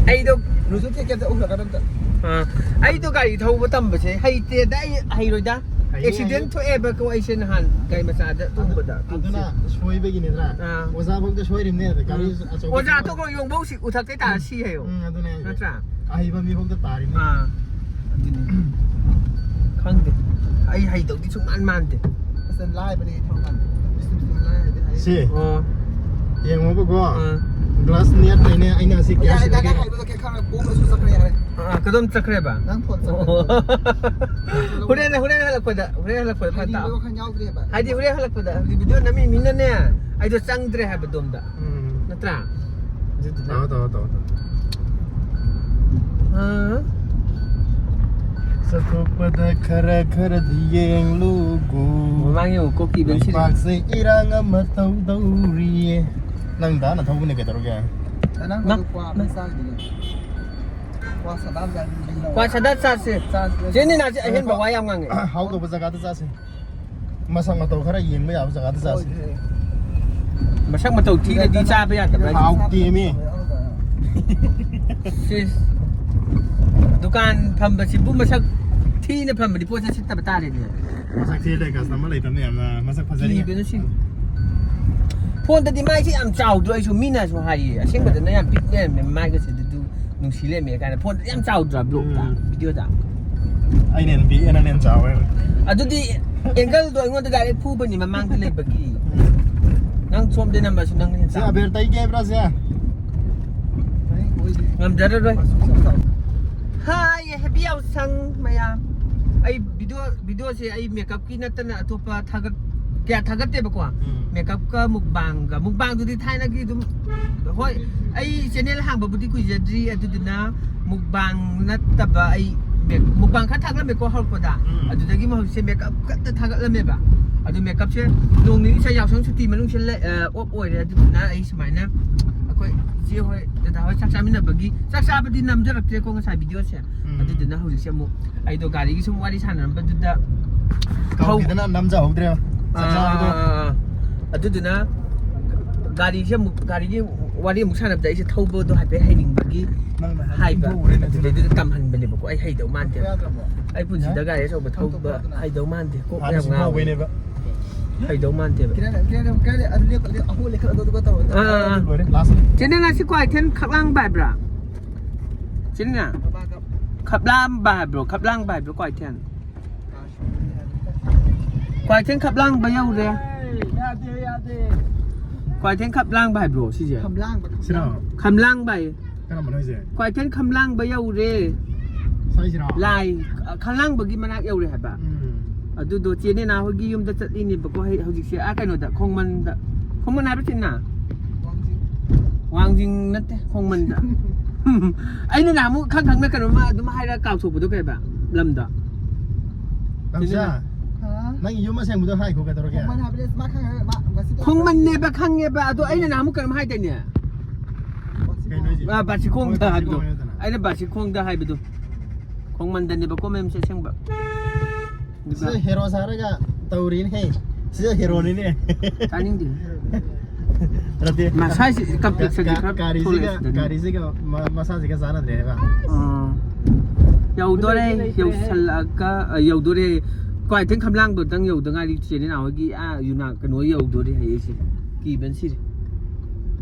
ꯑꯩꯗꯣ ꯔꯨꯁꯨ ꯊꯦꯛꯀꯦ ꯑꯝꯇ ꯎꯍꯜꯂꯛꯀꯅꯨ ꯑꯝꯇ꯫ ꯑꯥ, ꯑꯩꯗꯣ ꯒꯥꯔꯤ ꯊꯧꯕ ꯇꯝꯕꯁꯦ ꯍꯩꯇꯦꯗ, ꯑꯩ ꯍꯩꯔꯣꯏꯗ꯫ ꯍꯩꯌꯦ, ꯑꯦꯛꯁꯤꯗꯦꯟ ꯍꯩꯌꯦ꯫ ꯊꯣꯛꯑꯦꯕꯀꯣ ꯑꯩꯁꯦ ꯅꯍꯥꯟ ꯒꯥꯔꯤ ꯃꯆꯥꯗ ꯇꯣꯡꯕꯗ꯫ ꯑꯗꯨꯅ ꯁꯣꯏꯕꯒꯤꯅꯤꯗꯅ꯫ ꯑꯥ꯫ ꯑꯣꯖꯥ ꯐꯧꯗ ꯁꯣꯏꯔꯤꯕꯅꯦ, ꯑꯗ ꯒꯥꯔꯤ ꯎꯝ꯫ ꯑꯆꯧꯕ ꯑꯣꯖꯥ ꯊꯧꯕ꯫ ꯊꯧꯕ ꯌꯣꯡꯕꯧ ꯁꯤ ꯎꯊꯛꯇꯩ ꯇꯥꯔ ꯁꯤ ꯍꯥꯏꯌꯣ꯫ ꯎꯝ, ꯑꯗꯨꯅꯦ ꯍꯥꯏꯁꯦ꯫ ꯅꯠꯇ꯭ꯔꯥ? ꯑꯍꯩꯕ ꯃꯤꯐꯧꯗ ꯇꯥꯔꯤꯅꯤ꯫ ꯑꯥ꯫ ꯑꯗꯨꯅꯤ꯫ ꯈꯪꯗꯦ꯫ ꯑꯩ ꯍꯩꯗꯧꯗꯤ ꯁꯨꯡꯃꯥꯟ ꯃꯥꯟꯗꯦ꯫ ꯑꯁ, ꯂꯥꯏꯕꯅꯦ ꯊꯧꯔꯀꯥꯟꯗ꯫ ꯕꯤꯁꯅꯨꯄꯨꯔ ꯂꯥꯏꯔꯗꯤ ꯍꯩ꯫ ꯁꯤ꯫ ꯑꯣ꯫ ꯌꯦꯡꯉꯣꯕꯀꯣ꯫ ꯑꯥ꯫ ꯒ꯭ꯂꯥꯁ ꯅꯦꯠ ꯂꯩꯅꯦ, ꯑꯩꯅ ꯑꯁꯤ ꯀꯌꯥ ꯌꯥꯔꯦ, ꯁꯤꯗꯒꯦ? ꯌꯥꯔꯦ, ꯍꯩꯕꯗꯣ ꯀꯩ ꯈꯪꯉꯦ, ꯄꯣꯛꯑꯁꯨ ꯆꯠꯈ꯭ꯔꯦ, ꯌꯥꯔꯦ꯫ ꯑꯥ, ꯀꯗꯣꯝ ꯆꯠꯈ꯭ꯔꯦꯕ? ꯅꯪ ꯐꯣꯟ ꯆꯠꯈ꯭ꯔꯦ꯫ ꯑꯣ꯫ ꯍꯣꯔꯦꯟ, ꯍꯣꯔꯦꯟ ꯍꯜꯂꯛꯄꯗ, ꯍꯣꯔꯦꯟ ꯍꯜꯂꯛꯄꯗ ꯐꯠ ꯍꯩꯅꯤꯡꯕ ꯇꯥꯛꯑꯣ꯫ ꯋꯥꯈꯜ ꯌꯥꯎꯗ꯭ꯔꯦꯕ꯫ ꯍꯥꯏꯗꯤ ꯍꯣꯔꯦꯟ ꯍꯜꯂꯛꯄꯗ, ꯍꯥꯏꯗꯤ ꯚꯤꯗꯤꯑꯣ ꯅꯝꯃꯤ ꯃꯤꯅꯅꯦ, ꯑꯩꯗꯣ ꯆꯪꯗ꯭ꯔꯦ ꯍꯥꯏꯕꯗꯣꯝꯗ꯫ ꯎꯝ꯫ ꯅꯠꯇ꯭ꯔꯥ? ꯑꯗꯨꯗꯨꯅ꯫ ꯇꯧꯔꯣ, ꯇꯧꯔꯣ, ꯇꯧꯔꯣ, ꯇꯧꯔꯣ꯫ ꯑꯥ꯫ ꯆꯠꯊꯣꯛꯄꯗ ꯈꯔ ꯈꯔꯗꯤ ꯌꯦꯡꯂꯨꯒꯨ꯫ ꯃꯃꯥꯡ ꯌꯦꯡꯉꯨ, ꯀꯣꯛꯀꯤ ꯏꯚꯦꯟ ꯁꯤꯔꯤ꯫ ꯂꯩꯕꯥꯛꯁꯦ ꯏꯔꯥꯡ ꯑꯃ ꯇꯧꯗꯧꯔꯤꯌꯦ꯫ ꯅꯪ ꯗꯥꯅ ꯊꯧꯕꯅꯦ ꯀꯩꯗꯧꯔꯒꯦ? ꯅꯪ ꯃꯥ- ꯑꯗꯨ ꯀ꯭ꯋꯥ ꯑꯃ ꯆꯥꯈꯤꯗꯣꯏꯅꯦ꯫ ꯀ꯭ꯋꯥ ꯁꯗꯥ ꯆꯥꯅꯤꯡꯕ꯫ ꯀ꯭ꯋꯥ ꯁꯗꯥ ꯆꯥꯁꯦ꯫ ꯆꯥꯁꯦ꯫ ꯆꯦ ꯅꯤꯅꯥꯁꯦ ꯑꯍꯦꯟꯕ ꯋꯥ ꯌꯥꯝ ꯉꯥꯡꯉꯦ꯫ ꯍꯥꯎꯗꯧꯕ ꯖꯒꯥꯗ ꯆꯥꯁꯦ꯫ ꯃꯁꯛ ꯃꯇꯧ ꯈꯔ ꯌꯦꯡꯕ ꯌꯥꯕ ꯖꯒꯥꯗ ꯆꯥꯁꯦ꯫ ꯃꯁꯛ ꯃꯇꯧ ꯊꯤꯔꯗꯤ ꯆꯥꯕ ꯌꯥꯗꯕ꯭ꯔꯥ ꯍꯥꯏꯁꯦ? ꯍꯥꯎꯇꯦꯃꯤ꯫ ꯁꯤꯁ꯫ ꯗꯨꯀꯥꯟ ꯐꯝꯕꯁꯤꯕꯨ ꯃꯁꯛ ꯊꯤꯅ ꯐꯝꯕꯗꯤ ꯄꯣꯠꯁꯦ ꯁꯤꯠꯇꯕ ꯇꯥꯔꯦꯅꯦ꯫ ꯃꯁꯛ ꯊꯤꯔꯦ, customer ꯂꯩꯇꯕꯅ ꯌꯥꯝꯅ ꯃꯁꯛ ꯐꯖꯔꯤ꯫ ꯀꯤꯕꯅ ꯁꯤ꯫ ꯐꯣꯟꯗꯗꯤ ꯃꯥꯏꯁꯦ ꯌꯥꯝ ꯆꯥꯎꯗ꯭ꯔꯣ? ꯑꯩꯁꯨ ꯃꯤꯅꯁꯨ ꯍꯥꯏꯌꯦ, ꯑꯁꯦꯡꯕꯗꯅ ꯌꯥꯝ ꯄꯤꯛ ꯂꯩꯔꯝꯃꯦ ꯃꯥꯏꯒꯁꯦ, ꯑꯗꯨ ꯅꯨꯡꯁꯤ ꯂꯩꯔꯝꯃꯦ ꯀꯥꯏꯅ꯫ ꯐꯣꯟꯗꯗꯤ ꯌꯥꯝ ꯆꯥꯎꯗ꯭ꯔꯥ ꯕ꯭ꯂꯣꯛꯇ, ꯎꯝ꯫ ꯚꯤꯗꯤꯑꯣꯗ? ꯑꯩꯅ ꯍꯦꯟꯅ ꯄꯤꯛꯑꯦ, ꯅꯪꯅ ꯍꯦꯟꯅ ꯆꯥꯎꯋꯦ꯫ ꯑꯗꯨꯗꯤ angle ꯗꯣ ꯑꯩꯉꯣꯟꯗ direct ꯐꯨꯕꯅꯤ ꯃꯃꯥꯡꯗ ꯂꯩꯕꯒꯤ꯫ ꯅꯪ ꯁꯣꯝꯗ ꯅꯝꯃꯁꯨ ꯅꯪꯅ ꯍꯦꯟꯅ ꯁꯦ, ꯆꯥꯎꯋꯦ꯫ ꯑꯕꯦꯔ ꯇꯩꯒꯦ ꯍꯥꯏꯕ꯭ꯔꯥ ꯁꯦ? ꯉꯝꯖꯔꯔꯣꯏ꯫ ꯍꯥꯏ, happy ꯌꯥꯎꯁꯪ ꯃꯌꯥꯝ꯫ ꯑꯩ ꯚꯤꯗꯤꯑꯣ, ꯚꯤꯗꯤꯑꯣꯁꯦ ꯑꯩ ꯃꯦꯀꯞꯀꯤ ꯅꯠꯇꯅ ꯑꯇꯣꯞꯄ ꯊꯥꯒꯠ-, ꯀꯌꯥ ꯊꯥꯒꯠꯇꯦꯕꯀꯣ꯫ ꯎꯝ꯫ ꯃꯦꯀꯞꯀ ꯃꯨꯛꯕꯥꯡꯒ, ꯃꯨꯛꯕꯥꯡꯗꯨꯗꯤ ꯊꯥꯏꯅꯒꯤ ꯑꯗꯨꯝ, ꯍꯣꯏ, ꯑꯩ channel ꯍꯥꯡꯕꯕꯨꯗꯤ ꯀꯨꯏꯖꯗ꯭ꯔꯤ, ꯑꯗꯨꯗꯨꯅ ꯃꯨꯛꯕꯥꯡ ꯅꯠꯇꯕ ꯑꯩ ꯃꯦꯛ-, ꯃꯨꯛꯕꯥꯡ ꯈꯔ ꯊꯥꯒꯠꯂꯝꯃꯦꯀꯣ ꯍꯧꯔꯛꯄꯗ꯫ ꯎꯝ꯫ ꯑꯗꯨꯗꯒꯤ ꯍꯧꯖꯤꯛꯁꯦ ꯃꯦꯀꯞ ꯈꯛꯇ ꯊꯥꯒꯠꯂꯝꯃꯦꯕ꯫ ꯑꯗꯨ ꯃꯦꯀꯞꯁꯦ ꯅꯣꯡ ꯅꯤꯅꯤ ꯁ꯭ꯋꯥꯏ ꯌꯥꯎꯁꯪ ꯁꯨꯇꯤ ꯃꯅꯨꯡꯁꯦ ꯂꯩ-, ꯑ, off ꯑꯣꯏꯔꯦ꯫ ꯑꯗꯨꯗꯨꯅ ꯑꯩ ꯁꯨꯃꯥꯏꯅ ꯑꯩꯈꯣꯏ ꯏꯆꯦ ꯍꯣꯏ, ꯗꯗꯥ ꯍꯣꯏ ꯆꯥꯛ ꯆꯥꯃꯤꯟꯅꯕꯒꯤ, ꯆꯥꯛ ꯆꯥꯕꯗꯤ ꯅꯝꯖꯔꯛꯇ꯭ꯔꯦꯀꯣ ꯉꯁꯥꯏ ꯚꯤꯗꯤꯑꯣꯁꯦ꯫ ꯎꯝ꯫ ꯑꯗꯨꯗꯨꯅ ꯍꯧꯖꯤꯛꯁꯦ ꯑꯃꯨꯛ ꯑꯩꯗꯣ ꯒꯥꯔꯤꯒꯤ ꯁꯨꯝ ꯋꯥꯔꯤ ꯁꯥꯟꯅꯔꯝꯕꯗꯨꯗ ꯀꯥꯎꯈꯤꯗꯅ ꯅꯝꯖꯍꯧꯗ꯭ꯔꯦꯕ꯫ ꯆꯥꯛ ꯆꯥꯕꯗꯣ꯫ ꯑꯥ, ꯑꯗꯨꯗꯨꯅ ꯒꯥꯔꯤꯁꯦ ꯑꯃꯨꯛ, ꯒꯥꯔꯤꯒꯤ ꯋꯥꯔꯤ ꯑꯃꯨꯛ ꯁꯥꯟꯅꯕꯗ ꯑꯩꯁꯦ ꯊꯧꯕꯗꯣ ꯍꯥꯏꯐꯦꯠ ꯍꯩꯅꯤꯡꯕꯒꯤ ꯍꯥꯟꯅ ꯍꯥꯏꯕ꯫ ꯊꯧꯔꯦꯅꯦ ꯑꯗꯨꯗ꯫ ꯑꯗꯨꯗꯩꯗꯨꯗ ꯇꯝꯍꯟꯕꯅꯦꯕꯀꯣ꯫ ꯑꯩ ꯍꯩꯗꯧ ꯃꯥꯟꯗꯦꯕ꯫ ꯌꯥꯗ꯭ꯔꯕꯣ? ꯑꯩ ꯄꯨꯟꯁꯤꯗ ꯍꯥ? ꯒꯥꯔꯤ ꯑꯆꯧꯕ ꯊꯧꯕ ꯊꯧꯗꯣꯛꯄ ꯑꯗꯨꯅ꯫ ꯍꯩꯗꯧ ꯃꯥꯟꯗꯦ꯫ ꯀꯣꯛ ꯍꯥꯟꯅ ꯌꯥꯝ ꯁꯨꯝ ꯉꯥꯎꯋꯦ꯫ ꯊꯧꯕꯩꯅꯦꯕ꯫ ꯍꯩꯗꯧ ꯃꯥꯟꯗꯦꯕ꯫ ꯀꯤꯔꯟ, ꯀꯤꯔꯟ, ꯀꯤꯔꯟ, ꯑꯗꯨ ꯂꯦꯞꯄ, ꯂꯦꯞ-, ꯑꯍꯨꯝ ꯂꯦꯞꯈꯠꯂꯣ, ꯑꯗꯨꯒ ꯇꯧꯔꯣ꯫ ꯑꯥ, ꯑꯥ, ꯑꯥ꯫ ꯂꯣꯏꯔꯦ, last꯫ ꯆꯦ ꯅꯦꯅꯥ, ꯁꯤ ꯀ꯭ꯋꯥꯀꯩꯊꯦꯜ ꯈꯞꯂꯥꯡꯕ ꯍꯥꯏꯕ꯭ꯔꯥ? ꯆꯦ ꯅꯦꯅꯥ? ꯈꯞꯂꯥꯡꯕ ꯍꯥꯏꯕ꯭ꯔꯣ? ꯈꯞꯂꯥꯡꯕ ꯍꯥꯏꯕ꯭ꯔꯣ ꯀ꯭ꯋꯥꯀꯩꯊꯦꯜ? ꯀ꯭ꯋꯥꯀꯩꯊꯦꯜ ꯈꯞꯂꯥꯡꯕ ꯌꯧꯔꯦ꯫ ꯌꯥꯗꯦ, ꯌꯥꯗꯦ꯫ ꯀ꯭ꯋꯥꯀꯩꯊꯦꯜ ꯈꯞꯂꯥꯡꯕ ꯍꯥꯏꯕ꯭ꯔꯣ ꯁꯤꯁꯦ? ꯈꯝꯂꯥꯡꯕ, ꯁꯤꯔꯣ? ꯈꯝꯂꯥꯡꯕ꯫ ꯈꯝꯂꯥꯡꯕ ꯍꯥꯏꯌꯦ꯫ ꯀꯔꯝꯕꯅꯣ ꯍꯥꯏꯁꯦ? ꯀ꯭ꯋꯥꯀꯩꯊꯦꯜ ꯈꯝꯂꯥꯡꯕ ꯌꯧꯔꯦ꯫ ꯁ꯭ꯋꯥꯏꯁꯤꯔꯣ? ꯂꯥꯏ, ꯑ, ꯈꯝꯂꯥꯡꯕꯒꯤ ꯃꯅꯥꯛ ꯌꯧꯔꯦ ꯍꯥꯏꯕ꯫ ꯎꯝ꯫ ꯑꯗꯨꯗꯣ ꯆꯦ ꯅꯦꯅꯥ ꯍꯣꯏꯒꯤ ꯌꯨꯝꯗ ꯆꯠꯂꯤꯅꯦꯕꯀꯣ꯫ ꯍꯩ-, ꯍꯧꯖꯤꯛꯁꯦ, ꯑꯥ, ꯀꯩꯅꯣꯗ, ꯈꯣꯡꯃꯟꯗ꯫ ꯈꯣꯡꯃꯟ ꯍꯥꯏꯕ ꯆꯦ ꯅꯦꯅꯥ? ꯋꯥꯡꯖꯤꯡ꯫ ꯋꯥꯡꯖꯤꯡ ꯅꯠꯇꯦ, ꯈꯣꯡꯃꯟꯗ꯫ ꯑꯩꯅ ꯅꯍꯥꯟꯃꯨꯛ ꯈꯪ ꯈꯪꯅ ꯀꯩꯅꯣꯝꯃ ꯑꯗꯨꯝ ꯍꯥꯏꯔꯒ ꯀꯥꯎꯊꯣꯛꯄꯗꯣ ꯀꯩꯕ? ꯂꯝꯗꯣ꯫ ꯅꯝꯆꯥ, ꯍꯥ? ꯅꯪ ꯌꯨꯝ ꯑꯁꯦꯡꯕꯗꯣ ꯍꯥꯏꯈꯣ, ꯀꯩꯗꯧꯔꯒꯦ? ꯈꯣꯡꯃꯟ ꯍꯥꯏꯕꯅꯦ, ꯃꯥ ꯈꯪꯉꯦ, ꯃꯥ ꯉꯁꯤ ꯈꯣꯡꯃꯟꯅꯦꯕ ꯈꯪꯉꯦꯕ, ꯑꯗꯣ ꯑꯩꯅ ꯅꯍꯥꯟꯃꯨꯛ ꯀꯩꯅꯣꯝ ꯍꯥꯏꯗꯥꯏꯅꯦ? ꯀꯩꯅꯣ ꯍꯥꯏꯁꯦ? ꯑꯥ, ꯕꯥꯁꯤꯈꯣꯡꯗ ꯍꯣꯏ, ꯍꯥꯏꯕꯗꯣ꯫ ꯕꯥꯁꯤꯈꯣꯡ ꯍꯥꯏꯗꯅ꯫ ꯑꯩꯅ ꯕꯥꯁꯤꯈꯣꯡꯗ ꯍꯥꯏꯕꯗꯣ꯫ ꯈꯣꯡꯃꯟꯗꯅꯦꯕꯀꯣ ꯃꯌꯥꯝꯁꯦ ꯑꯁꯦꯡꯕ꯫ ꯁꯤꯗ ꯍꯦꯔꯣ ꯁꯥꯔꯒ ꯇꯧꯔꯤꯅꯦ꯫ ꯁꯤꯗ ꯍꯦꯔꯣꯅꯤꯅꯦ꯫ ꯇꯥꯅꯤꯡꯗꯦ꯫ ꯅꯠꯇꯦ꯫ ꯃꯁꯥꯏꯁꯤ complexion ꯒꯥ-, ꯈꯔ ꯒꯥꯔꯤꯁꯤꯒ, ꯊꯣꯛꯂꯛꯑꯦ ꯁꯤꯗꯗꯤ꯫ ꯒꯥꯔꯤꯁꯤꯒ ꯃ-, ꯃꯁꯥꯁꯤꯒ ꯆꯥꯟꯅꯗ꯭ꯔꯦ ꯍꯥꯏꯕ꯫ ꯑꯥ꯫ ꯌꯧꯗꯣꯔꯦ, ꯌꯧꯁꯜꯂꯛꯑꯒ, ꯑ, ꯌꯧꯗꯣꯔꯦ꯫ ꯀ꯭ꯋꯥꯏꯊꯦꯜ ꯈꯝꯂꯥꯡꯗꯣꯇꯪ ꯌꯧꯗ ꯉꯥꯏꯔꯤ, ꯆꯦ ꯅꯦꯅꯥ ꯍꯣꯏꯒꯤ, ꯑꯥ, ꯌꯨꯅꯥ ꯀꯩꯅꯣ ꯌꯧꯗꯣꯔꯦ ꯍꯥꯏꯌꯦ ꯁꯤꯗꯤ꯫ ꯀꯤꯕꯅ ꯁꯤꯔꯦ꯫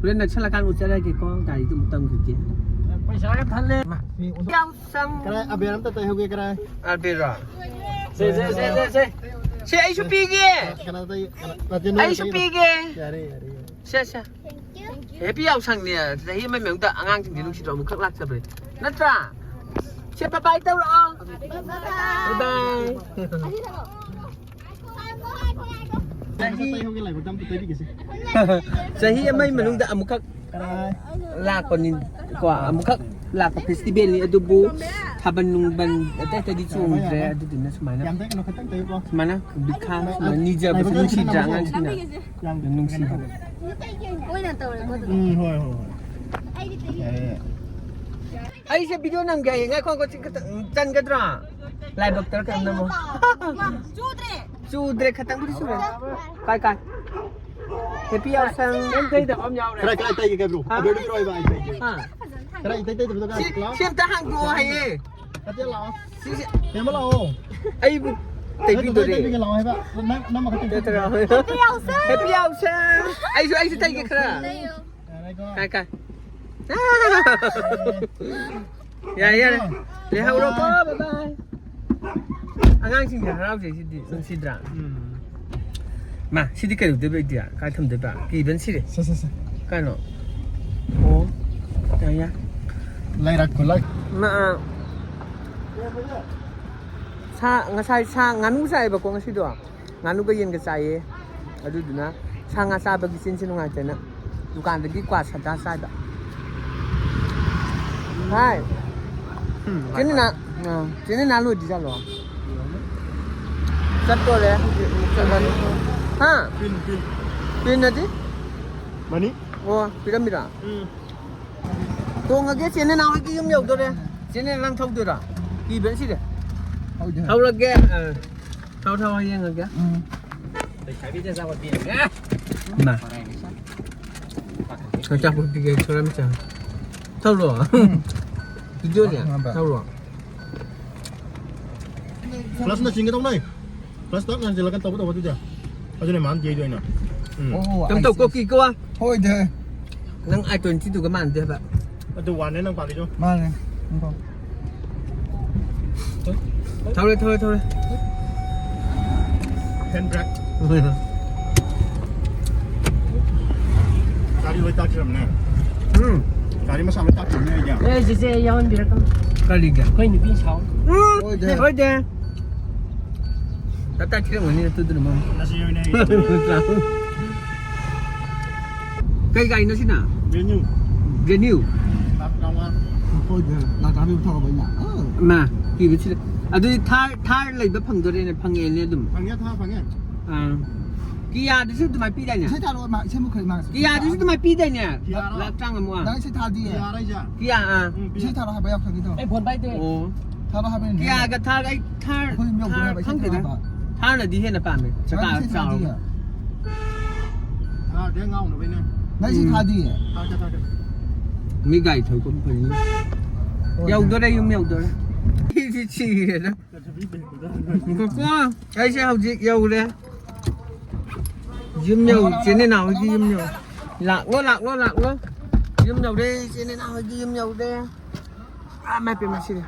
ꯍꯣꯔꯦꯟ ꯅꯛꯁꯜꯂꯀꯥꯟ ꯎꯠꯆꯔꯒꯦꯀꯣ, ꯒꯥꯔꯤꯗꯨ ꯑꯃꯨꯛ ꯇꯝꯈꯤꯒꯦ꯫ ꯄꯩꯁꯥꯒ ꯊꯜꯂꯦ꯫ ꯃꯤ ꯑꯣꯟꯊꯣꯛ-, ꯌꯥꯝ ꯆꯪ-, ꯀꯔꯥꯏ? ꯑꯕꯦꯔ ꯑꯝꯇ ꯇꯩꯍꯧꯒꯦ, ꯀꯔꯥꯏ? ꯑꯕꯦꯔꯔꯣ? ꯁꯦ, ꯁꯦ, ꯁꯦ, ꯁꯦ, ꯁꯦ꯫ ꯁꯦ, ꯑꯩꯁꯨ ꯄꯤꯒꯦ꯫ ꯀꯅꯥ, ꯀꯅꯥ ꯇꯩ-, ꯀꯅꯥ, ꯅꯠꯇꯦ, ꯅꯣꯏ ꯑꯩꯁꯨ ꯇꯩ-, ꯄꯤꯒꯦ꯫ ꯌꯥꯔꯦ, ꯌꯥꯔꯦ, ꯌꯥꯔꯦ꯫ ꯁꯦ, ꯁꯦ꯫ Happy ꯌꯥꯎꯁꯪꯅꯦ꯫ ꯆꯍꯤ ꯑꯃꯒꯤ ꯃꯅꯨꯡꯗ ꯑꯉꯥꯡꯁꯤꯡꯁꯦ ꯅꯨꯡꯁꯤꯗ꯭ꯔꯣ? ꯑꯃꯨꯛꯈꯛ ꯂꯥꯛꯆꯕꯅꯦ꯫ ꯅꯠꯇ꯭ꯔꯥ? ꯁꯦ, bye bye ꯇꯧꯔꯛꯑꯣ꯫ Bye bye꯫ ꯆꯍꯤ, ꯆꯍꯤ ꯑꯃꯒꯤ ꯃꯅꯨꯡꯗ ꯑꯃꯨꯛꯈꯛ ꯂꯥꯛꯄꯅꯤ ꯀꯣ, ꯑꯃꯨꯛꯈꯛ ꯂꯥꯛꯄ festival ꯅꯤ, ꯑꯗꯨꯕꯨ ꯊꯥꯕꯜ ꯅꯨꯡꯕꯜ ꯑꯇꯩ ꯑꯇꯩꯗꯤ ꯆꯣꯡꯗ꯭ꯔꯦ꯫ ꯑꯗꯨꯗꯨꯅ ꯁꯨꯃꯥꯏꯅ, ꯌꯥꯝ ꯇꯩ ꯀꯩꯅꯣ ꯈꯛꯇꯪ ꯇꯩꯌꯨꯀꯣ꯫ ꯁꯨꯃꯥꯏꯅ ꯕꯤꯈꯥ, ꯁꯨꯃꯥꯏꯅ ꯅꯤꯖꯕꯁꯦ ꯂꯥꯏꯕꯛ ꯅꯨꯡꯁꯤꯗ꯭ꯔꯥ ꯌꯥꯝ ꯑꯉꯥꯡꯁꯤꯡꯅ? ꯌꯥꯝ ꯅꯨꯡꯁꯤꯕ꯫ ꯃꯣꯏꯅ ꯇꯧꯔꯦꯀꯣ ꯑꯗꯨꯝ꯫ ꯎꯝ, ꯍꯣꯏ, ꯍꯣꯏ, ꯍꯣꯏ꯫ ꯌꯥꯔꯦ, ꯌꯥꯔꯦ꯫ ꯑꯩꯁꯦ video ꯅꯝꯒꯦ ꯍꯥꯏꯌꯦ꯫ ꯉꯥꯏꯈꯣ, ꯉꯥꯏꯈꯣ, ꯁꯤ ꯈꯛꯇꯪ ꯆꯟꯒꯗ꯭ꯔꯥ? ꯂꯥꯏꯕꯛꯇꯔ ꯀꯩꯅꯣꯝ ꯅꯝꯃꯣ꯫ ꯆꯨꯗ꯭ꯔꯦ꯫ ꯆꯨꯗ꯭ꯔꯦ, ꯈꯇꯪꯕꯨꯗꯤ ꯆꯨꯔꯦ꯫ ꯀꯥꯏ, ꯀꯥꯏ? Happy ꯌꯥꯎꯁꯪ꯫ ꯅꯪ ꯇꯩꯗꯕ ꯑꯃ ꯌꯥꯎꯔꯦ꯫ ꯈꯔ, ꯈꯔ ꯇꯩꯒꯦ ꯀꯩꯅꯣ? ꯍꯥ? ꯑꯕꯦꯔꯗꯨ ꯄꯤꯔꯛꯑꯣ ꯏꯕꯥ, ꯑꯩ ꯇꯩꯒꯦ꯫ ꯍꯥ? ꯈꯔ ꯏꯇꯩ ꯇꯩꯗꯕꯗꯣ ꯁꯤ, ꯀꯥꯏ? ꯂꯥꯛꯑꯣ꯫ ꯁꯤ ꯑꯝꯇ ꯍꯥꯡꯗꯣꯛꯑꯣ ꯍꯥꯏꯌꯦ꯫ ꯅꯠꯇꯦ, ꯂꯥꯛꯑꯣ꯫ ꯁꯤꯁꯦ ꯍꯦꯃ ꯂꯥꯛꯑꯣ꯫ ꯑꯩꯕꯨ ꯅꯠꯇꯦ, ꯇꯩꯕꯤꯗꯣꯔꯦ꯫ ꯇꯩꯕꯤꯒꯦ ꯂꯥꯛꯑꯣ ꯍꯥꯏꯕ꯫ ꯅꯪ, ꯅꯪ ꯃꯈꯥ ꯇꯩ-, ꯅꯠꯇ꯭ꯔꯥ? Happy ꯌꯥꯎꯁꯪ꯫ ꯑꯩꯁꯨ, ꯑꯩꯁꯨ ꯇꯩꯒꯦ ꯈꯔ꯫ ꯌꯥꯔꯦꯀꯣ? ꯀꯥꯏ, ꯀꯥꯏ? ꯌꯥꯔꯦ, ꯌꯥꯔꯦ꯫ ꯂꯩꯍꯧꯔꯣꯀꯣ, bye bye꯫ ꯑꯉꯥꯡꯁꯤꯡꯁꯦ ꯍꯔꯥꯎꯖꯩ ꯁꯤꯗꯤ, ꯅꯨꯡꯁꯤꯗ꯭ꯔꯥ? ꯎꯝ꯫ ꯃꯥ, ꯁꯤꯗꯤ ꯀꯩꯗꯧꯗꯣꯏꯕ ꯑꯩꯗꯤ? ꯀꯥꯏ ꯊꯝꯗꯣꯏꯕ? ꯀꯤꯕꯅ ꯁꯤꯔꯦ꯫ ꯁꯦ, ꯁꯦ, ꯁꯦ꯫ ꯀꯥꯏꯅꯣ? ꯑꯣ꯫ ꯌꯥ, ꯌꯥ꯫ ꯂꯩꯔꯛ ꯈꯨꯂꯛ꯫ ꯃꯥ, ꯑ, ꯁꯥ, ꯉꯁꯥꯏ ꯁꯥ, ꯉꯥꯅꯨ ꯆꯥꯏꯌꯦꯕꯀꯣ ꯉꯁꯤꯗꯣ꯫ ꯉꯥꯅꯨꯒ ꯌꯦꯟꯒ ꯆꯥꯏꯌꯦ꯫ ꯑꯗꯨꯗꯨꯅ ꯁꯥ ꯉꯥ ꯆꯥꯕꯒꯤ ꯆꯤꯟꯁꯦ ꯅꯨꯡꯉꯥꯏꯇꯦꯅ ꯗꯨꯀꯥꯟꯗꯒꯤ ꯀ꯭ꯋꯥ ꯁꯗꯥ ꯆꯥꯏꯕ꯫ ꯍꯥꯏ꯫ ꯎꯝ, ꯆꯦ ꯅꯦꯅꯥ, ꯑ, ꯆꯦ ꯅꯦꯅꯥ ꯂꯣꯏꯗ꯭ꯔꯤꯖꯥꯠꯂꯣ? ꯆꯠꯇꯣꯔꯦ꯫ ꯍꯥ? Pin, pin. ꯄꯤꯟ ꯑꯗꯤ? ꯃꯅꯤ꯫ ꯑꯣ, ꯄꯤꯔꯝꯃꯤꯔꯣ? ꯎꯝ꯫ ꯇꯣꯡꯉꯒꯦ, ꯆꯦ ꯅꯅꯥꯎ ꯍꯣꯏꯒꯤ ꯌꯨꯝ ꯌꯧꯗꯣꯔꯦ꯫ ꯆꯦ ꯅꯅꯥꯎ, ꯅꯪ ꯊꯧꯗꯣꯏꯔꯣ? ꯀꯤꯕꯅ ꯁꯤꯔꯦ꯫ ꯍꯧꯗꯦ꯫ ꯊꯧꯔꯒꯦ꯫ ꯑꯥ꯫ ꯊꯧ, ꯊꯧ, ꯌꯦꯡꯉꯒꯦ꯫ ꯎꯝ꯫ ꯏꯃꯥ꯫ ꯑꯆꯥꯄꯣꯠ ꯄꯤꯒꯦ, ꯊꯧꯔꯝ ꯆꯪ꯫ ꯊꯧꯔꯣ꯫ ꯎꯝ꯫ ꯚꯤꯗꯤꯑꯣꯁꯦ꯫ ꯊꯧꯔꯣ꯫ ꯀ꯭ꯂꯁꯅ ꯆꯤꯡꯒꯗꯧ ꯅꯣꯏ꯫ ꯀ꯭ꯂꯁ ꯇꯞꯅ ꯍꯟꯖꯤꯜꯂꯒ ꯇꯧꯒꯗꯧꯕ ꯑꯗꯨꯗꯤ꯫ ꯑꯗꯨꯅꯦ ꯃꯥꯅ ꯌꯩꯗꯣꯏꯅ꯫ ꯎꯝ꯫ ꯑꯣ, ꯀꯩꯝ ꯇꯧ, ꯑꯥꯏ ꯁꯤ꯫ ꯀꯣꯀꯤ ꯀꯣ꯫ ꯍꯣꯏꯗ꯫ ꯅꯪ ꯑꯥꯏ ꯇ꯭ꯋꯦꯟꯇꯤꯗꯨꯒ ꯃꯥꯟꯅꯗꯦ ꯍꯥꯏꯕ꯫ ꯑꯗꯨ ꯋꯥꯟꯅꯦ ꯅꯪ ꯄꯥꯜꯂꯤꯗꯣ꯫ ꯃꯥꯅꯦ꯫ ꯊꯧꯔꯦ, ꯊꯧꯔꯦ, ꯊꯧꯔꯦ꯫ Handbrake. ꯒꯥꯔꯤ ꯂꯣꯏ ꯇꯥꯛꯈ꯭ꯔꯕꯅꯦ꯫ ꯎꯝ꯫ ꯒꯥꯔꯤ ꯃꯁꯥ ꯂꯣꯏ ꯇꯥꯛꯈ꯭ꯔꯕꯅꯦ ꯑꯩꯗꯤ꯫ ꯑꯦ, ꯆꯦꯆꯦ, ꯑꯩ ꯌꯥꯎꯍꯟꯕꯤꯔꯛꯀꯅꯨ꯫ ꯀꯔꯤꯒꯤ? ꯑꯩꯈꯣꯏ ꯅꯨꯄꯤ ꯁꯥꯎ꯫ ꯎꯝ, ꯍꯣꯏꯗ꯫ ꯍꯣꯏꯗ꯫ ꯇꯞ ꯇꯥꯏ ꯊꯤꯔꯝꯒꯅꯤ ꯑꯗꯨꯗꯨꯅ ꯃꯔꯝ꯫ ꯉꯁꯤ ꯑꯣꯏꯅ ꯑꯩ ꯀꯩ ꯒꯥꯔꯤꯅꯣ ꯁꯤꯅ? Brand new. Brand new. ꯂꯥꯛ ꯇꯔꯥꯃꯉꯥ꯫ ꯍꯣꯏꯗ, ꯂꯥꯛ ꯇꯔꯥ ꯄꯤꯕ ꯊꯧꯔꯕ ꯑꯩꯅ꯫ ꯑꯥ꯫ ꯃꯥ, ꯀꯤꯕ ꯁꯤꯗ꯫ ꯑꯗꯨꯗꯤ ꯊꯥꯔ, ꯊꯥꯔ ꯂꯩꯕ ꯐꯪꯗꯣꯔꯦꯅꯦ, ꯐꯪꯉꯦꯅꯦ ꯑꯗꯨꯝ꯫ ꯐꯪꯉꯦ, ꯊꯥꯔ ꯐꯪꯉꯦ꯫ ꯑꯥ꯫ ꯀꯤꯌꯥꯗꯨꯁꯨ ꯑꯗꯨꯃꯥꯏꯅ ꯄꯤꯗꯥꯏꯅꯦ? ꯏꯁꯩ ꯊꯥꯔꯛꯑꯣ, ꯃꯥ ꯏꯁꯩ ꯃꯨꯠꯈ꯭ꯔꯦ, ꯃꯥ꯫ ꯀꯤꯌꯥꯗꯨꯁꯨ ꯑꯗꯨꯃꯥꯏꯅ ꯄꯤꯗꯥꯏꯅꯦ? ꯀꯤꯌꯥꯔꯣ? ꯂꯥꯛ ꯇꯔꯥꯃꯉꯥ꯫ ꯅꯪ ꯏꯁꯩ ꯊꯥꯗꯤꯌꯦ꯫ ꯀꯤꯌꯥꯔ ꯍꯥꯏꯁꯦ? ꯀꯤꯌꯥ, ꯑꯥ꯫ ꯎꯝ, ꯄꯤ-, ꯏꯁꯩ ꯊꯥꯔꯛꯑꯣ ꯍꯥꯏꯕ ꯌꯥꯎꯈ꯭ꯔꯒꯦ ꯇꯧ꯫ ꯑꯩ ꯐꯣꯟ ꯄꯥꯏꯗꯦ꯫ ꯑꯣ꯫ ꯊꯥꯔꯛꯑꯣ ꯍꯥꯏꯕꯅꯤ꯫ ꯀꯤꯌꯥꯒ ꯊꯥꯔꯒ ꯑꯩ ꯊꯥꯔ, ꯑꯩꯈꯣꯏ ꯌꯨꯝ ꯌꯧꯗꯣꯔꯦ ꯊꯥꯔ ꯍꯥꯏꯕ, ꯏꯁꯩ ꯈꯪꯗꯦꯗ꯫ ꯊꯥꯔꯛꯑꯣ ꯍꯥꯏꯕ꯫ ꯊꯥꯔꯅꯗꯤ ꯍꯦꯟꯅ ꯄꯥꯝꯃꯦ꯫ ꯅꯪ ꯆꯀꯥ ꯏꯁꯩ ꯆꯥꯎꯔꯒ꯫ ꯊꯥꯗꯤꯌꯦ꯫ ꯊꯥꯔꯗꯤ ꯉꯥꯎꯅꯕꯩꯅꯦ꯫ ꯅꯪ ꯏꯁꯩ ꯎꯝ꯫ ꯊꯥꯗꯤꯌꯦ꯫ ꯊꯥꯔꯛꯀꯦ, ꯊꯥꯔꯛꯀꯦ꯫ ꯃꯤ ꯒꯥꯔꯤ ꯊꯧꯔꯛꯄ ꯐꯩꯅꯤ꯫ ꯍꯣꯏ, ꯌꯧꯗꯣꯔꯦ, ꯌꯨꯝ ꯌꯧꯗꯣꯔꯦ꯫ ꯑꯩꯗꯤ ꯁꯤꯔꯦꯗ꯫ ꯉꯥꯏꯈꯣꯀꯣ, ꯑꯩꯁꯦ ꯍꯧꯖꯤꯛ ꯌꯧꯔꯦ꯫ ꯌꯨꯝ ꯌꯧ-, ꯏꯆꯤꯟ ꯏꯅꯥꯎꯒꯤ ꯌꯨꯝ ꯌꯧ-, ꯂꯥꯛꯂꯣ, ꯂꯥꯛꯂꯣ, ꯂꯥꯛꯂꯣ꯫ ꯌꯨꯝ ꯌꯧꯔꯦ, ꯏꯆꯤꯟ ꯏꯅꯥꯎꯒꯤ ꯌꯨꯝ ꯌꯧꯔꯦ꯫ ꯑꯥ, ꯃꯥꯏ ꯄꯦꯝꯃ, ꯁꯤꯔꯦ꯫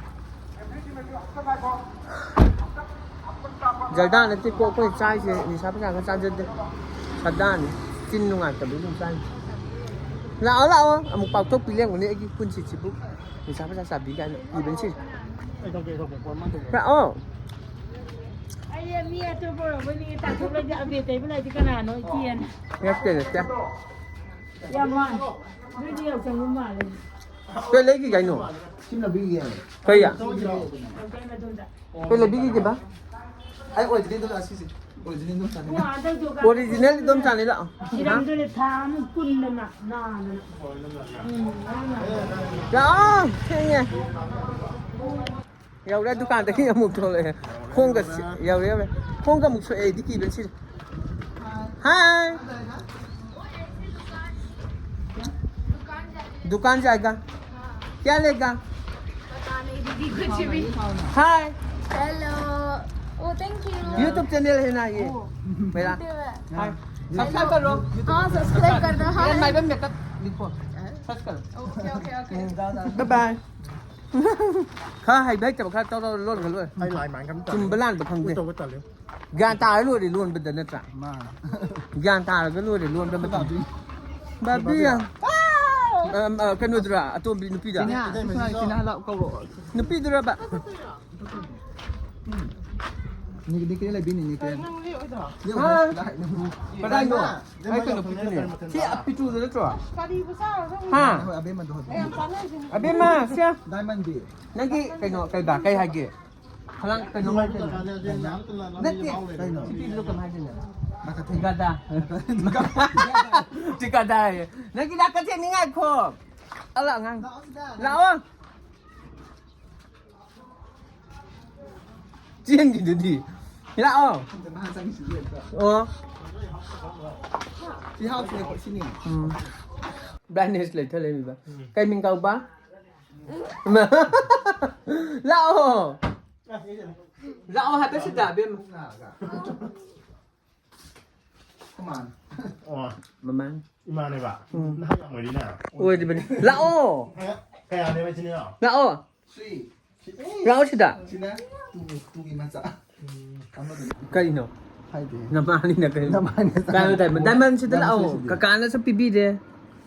ꯖꯔꯗꯥ ꯅꯠꯇꯦꯀꯣ ꯑꯩꯈꯣꯏ ꯆꯥꯏꯁꯦ, ꯅꯤꯁꯥ ꯄꯩꯁꯥꯒ ꯆꯥꯖꯗꯦ꯫ ꯁꯗꯥꯅꯤ, ꯆꯤꯟ ꯅꯨꯡꯉꯥꯏꯇꯕꯒꯤ ꯁꯨꯝ ꯆꯥꯏꯅꯤ꯫ ꯂꯥꯛꯑꯣ, ꯂꯥꯛꯑꯣ, ꯑꯃꯨꯛ ꯄꯥꯛꯊꯣꯛꯄꯤ ꯂꯦꯡꯒꯅꯤ ꯑꯩꯒꯤ ꯄꯨꯟꯁꯤꯁꯤꯕꯨ꯫ ꯅꯤꯁꯥ ꯄꯩꯁꯥ ꯆꯥꯕꯤ ꯀꯥꯏꯅ ꯏꯕꯅꯤ ꯁꯤ꯫ ꯂꯥꯛꯑꯣ꯫ ꯑꯩ ꯃꯤ ꯑꯇꯣꯞꯄ ꯑꯣꯏꯔꯝꯒꯅꯤ, ꯇꯥꯊꯣꯛꯂꯗꯤ ꯑꯕꯦ ꯇꯩꯕ ꯂꯩꯗꯤ ꯀꯅꯥꯅꯣ ꯏꯆꯦꯅ? ꯅꯠꯇꯦ, ꯅꯠꯇꯦ꯫ ꯌꯥꯝ ꯃꯥꯜꯂꯦ꯫ ꯅꯣꯏꯗꯤ ꯌꯥꯎꯁꯪꯕ ꯃꯥꯜꯂꯦ꯫ ꯀꯩ ꯂꯩꯈꯤꯒꯦ ꯍꯥꯏꯅꯣ? ꯁꯤꯝꯅ ꯄꯤꯈꯤꯒꯦ ꯍꯥꯏꯕ꯫ ꯀꯩ? ꯌꯥꯎꯁꯪ ꯃꯇꯨꯡꯗ꯫ ꯀꯩ ꯂꯩꯕꯤꯈꯤꯒꯦꯕ? ꯑꯩ ꯑꯣꯏꯗ꯭ꯔꯤ ꯑꯗꯨꯅ ꯑꯁꯤꯁꯦ꯫ ꯑꯣꯔꯤꯖꯤꯅꯦꯜ ꯑꯗꯨꯝ ꯆꯥꯅꯤ ꯂꯥꯛꯑꯣ꯫ ꯁꯤꯔꯝꯗꯨꯅ ꯊꯥ ꯑꯃ ꯄꯨꯟꯗꯅ ꯅꯥꯗꯅ꯫ ꯎꯝ꯫ ꯂꯥꯛꯑꯣ, ꯊꯦꯡꯉꯦ꯫ ꯌꯧꯔꯦ, ꯗꯨꯀꯥꯟꯗꯒꯤ ꯑꯃꯨꯛ ꯊꯣꯛꯂꯛꯑꯦ꯫ ꯈꯣꯡꯒ ꯁꯤ-, ꯌꯧꯔꯦ, ꯌꯧꯔꯦ꯫ ꯈꯣꯡꯒ ꯑꯃꯨꯛ ꯁꯣꯛꯑꯦ, ꯑꯩꯗꯤ ꯀꯤꯕꯅ ꯁꯤꯔꯦ꯫ ꯍꯥꯏ꯫ दुकान जाएगा। क्या लेगा? पता नहीं दीदी, कुछ भी। हाय। हेलो। ओ, थैंक यू। YouTube चैनल है ना ये मेरा। YouTube है। हाय। सब्सक्राइब कर लो। हाँ, सब्सक्राइब कर दो। हाँ। एंड माय मेकअप लिखो। सर्च करो। Okay, okay, okay. Bye bye. ꯈꯔ ꯍꯩꯕ ꯍꯩꯇꯕ ꯈꯔ ꯇꯧꯔ ꯂꯣꯟꯒ ꯂꯣꯏꯔꯦ꯫ ꯑꯩ ꯂꯥꯏ ꯃꯥꯏ ꯀꯝ ꯇꯧ-, ꯆꯨꯝꯕ ꯂꯥꯟꯕ ꯈꯪꯗꯦ꯫ ꯇꯧꯕ ꯇꯜꯂꯦ꯫ ꯒ꯭ꯌꯥꯟ ꯇꯥꯔ ꯂꯣꯏꯔꯦ ꯂꯣꯟꯕꯗ ꯅꯠꯇ꯭ꯔꯥ? ꯃꯥꯅꯦ꯫ ꯒ꯭ꯌꯥꯟ ꯇꯥꯔꯒ ꯂꯣꯏꯔꯦ ꯂꯣꯟꯕ ꯃꯇꯝ꯫ ꯕꯥꯕꯤ꯫ ꯕꯥꯕꯤ꯫ ꯑꯝ, ꯑ, ꯀꯩꯅꯣꯗꯨꯔꯥ? ꯑꯇꯣꯝꯕꯤ ꯅꯨꯄꯤꯗ? ꯇꯤꯅꯥ, ꯇꯤꯅꯥ ꯂꯥꯛꯑꯣ ꯀꯧꯔꯛꯑꯣ꯫ ꯅꯨꯄꯤꯗꯨꯔꯕ? ꯅꯤꯛ-, ꯅꯤꯛꯀꯤ ꯂꯩꯕꯤꯅꯤ, ꯅꯤꯛꯀꯤ꯫ ꯀꯩꯅꯣ ꯅꯪ ꯂꯦꯛꯑꯣꯏꯗ꯭ꯔꯣ? ꯍꯥ? ꯂꯥꯛꯑꯦ ꯅꯪꯕꯨ꯫ ꯀꯗꯥꯏꯅꯣ? ꯀꯩ ꯀꯩꯅꯣ ꯄꯤꯗꯣꯏꯅꯦ? ꯁꯤ ꯑꯄꯤꯛꯇ꯭ꯔꯨꯗꯨ ꯅꯠꯇ꯭ꯔꯣ? ꯀꯔꯤꯕꯨ ꯆꯥꯔꯨꯗꯧꯅꯣ? ꯍꯥ? ꯍꯣꯏ, ꯑꯕꯦꯝꯃꯗꯣ ꯍꯣꯏ꯫ ꯌꯥꯝ ꯆꯥꯅꯔꯤꯁꯤꯅꯤ꯫ ꯑꯕꯦꯝꯃ, ꯁꯦ꯫ ꯗꯥꯏꯃꯟꯗꯤ? ꯅꯪꯒꯤ ꯀꯩꯅꯣ, ꯀꯩꯕ, ꯀꯩ ꯍꯥꯏꯒꯦ? ꯈꯂꯥꯡ ꯀꯩꯅꯣ ꯍꯥꯏꯗꯅ? ꯅꯠꯇꯦ꯫ ꯀꯩꯅꯣ? ꯁꯤ ꯄꯤꯕꯗꯣ ꯀꯃꯥꯏ ꯍꯥꯏꯗꯣꯏꯅꯣ? ꯃꯥ ꯀꯊꯩ꯫ ꯒꯗꯥ꯫ ꯒꯗꯥ ꯍꯥꯏꯌꯦ꯫ ꯅꯪꯒꯤ ꯂꯥꯛꯀꯊꯦꯡꯅꯤ ꯉꯥꯏꯈꯣ꯫ ꯑꯂꯥ ꯑꯉꯥꯡ꯫ ꯂꯥꯛꯑꯣ꯫ ꯆꯦꯟꯈꯤꯗꯨꯗꯤ꯫ ꯂꯥꯛꯑꯣ꯫ ꯑꯣ꯫ ꯁꯤ ꯍꯥꯎꯁꯤꯅꯦ, ꯁꯤꯅꯤ꯫ ꯎꯝ꯫ ꯕ꯭ꯂꯥꯏꯟꯅꯦꯁ ꯂꯩꯊ ꯂꯩꯃꯤꯕ꯫ ꯎꯝ꯫ ꯀꯩ ꯃꯤꯡ ꯀꯧꯕ? ꯂꯥꯛꯑꯣ꯫ ꯂꯥꯛꯑꯣ ꯍꯥꯏꯕꯁꯤꯗ, ꯑꯕꯦꯝꯃ꯫ ꯃꯃꯥꯟ꯫ ꯑꯣ꯫ ꯃꯃꯥꯟ꯫ ꯏꯃꯥꯅꯦꯕ꯫ ꯎꯝ꯫ ꯅꯍꯥ ꯌꯥꯝ ꯑꯣꯏꯔꯤꯅ꯫ ꯑꯣꯏꯔꯤꯕꯅꯤ꯫ ꯂꯥꯛꯑꯣ꯫ ꯀꯌꯥꯅꯦꯕ ꯏꯆꯤꯟ ꯏꯅꯥꯎ? ꯂꯥꯛꯑꯣ꯫ ꯊ꯭ꯔꯤ꯫ ꯂꯥꯛꯑꯣ ꯁꯤꯗ꯫ ꯁꯤꯅ ꯇꯨ, ꯇꯨꯒꯤ ꯃꯆꯥ꯫ ꯑꯃꯗꯨꯅ꯫ ꯀꯔꯤꯅꯣ? ꯍꯥꯏꯗꯦ꯫ ꯅꯃꯥꯅꯤꯅ ꯀꯔꯤꯅꯣ? ꯅꯃꯥꯅꯤ ꯆꯥ-, ꯗꯥꯏꯃꯟ, ꯗꯥꯏꯃꯟ, ꯗꯥꯏꯃꯟꯁꯤꯗ ꯂꯥꯛꯑꯣ꯫ ꯁꯤꯗꯤ꯫ ꯀꯀꯥꯅꯁꯨ ꯄꯤꯕꯤꯔꯦ꯫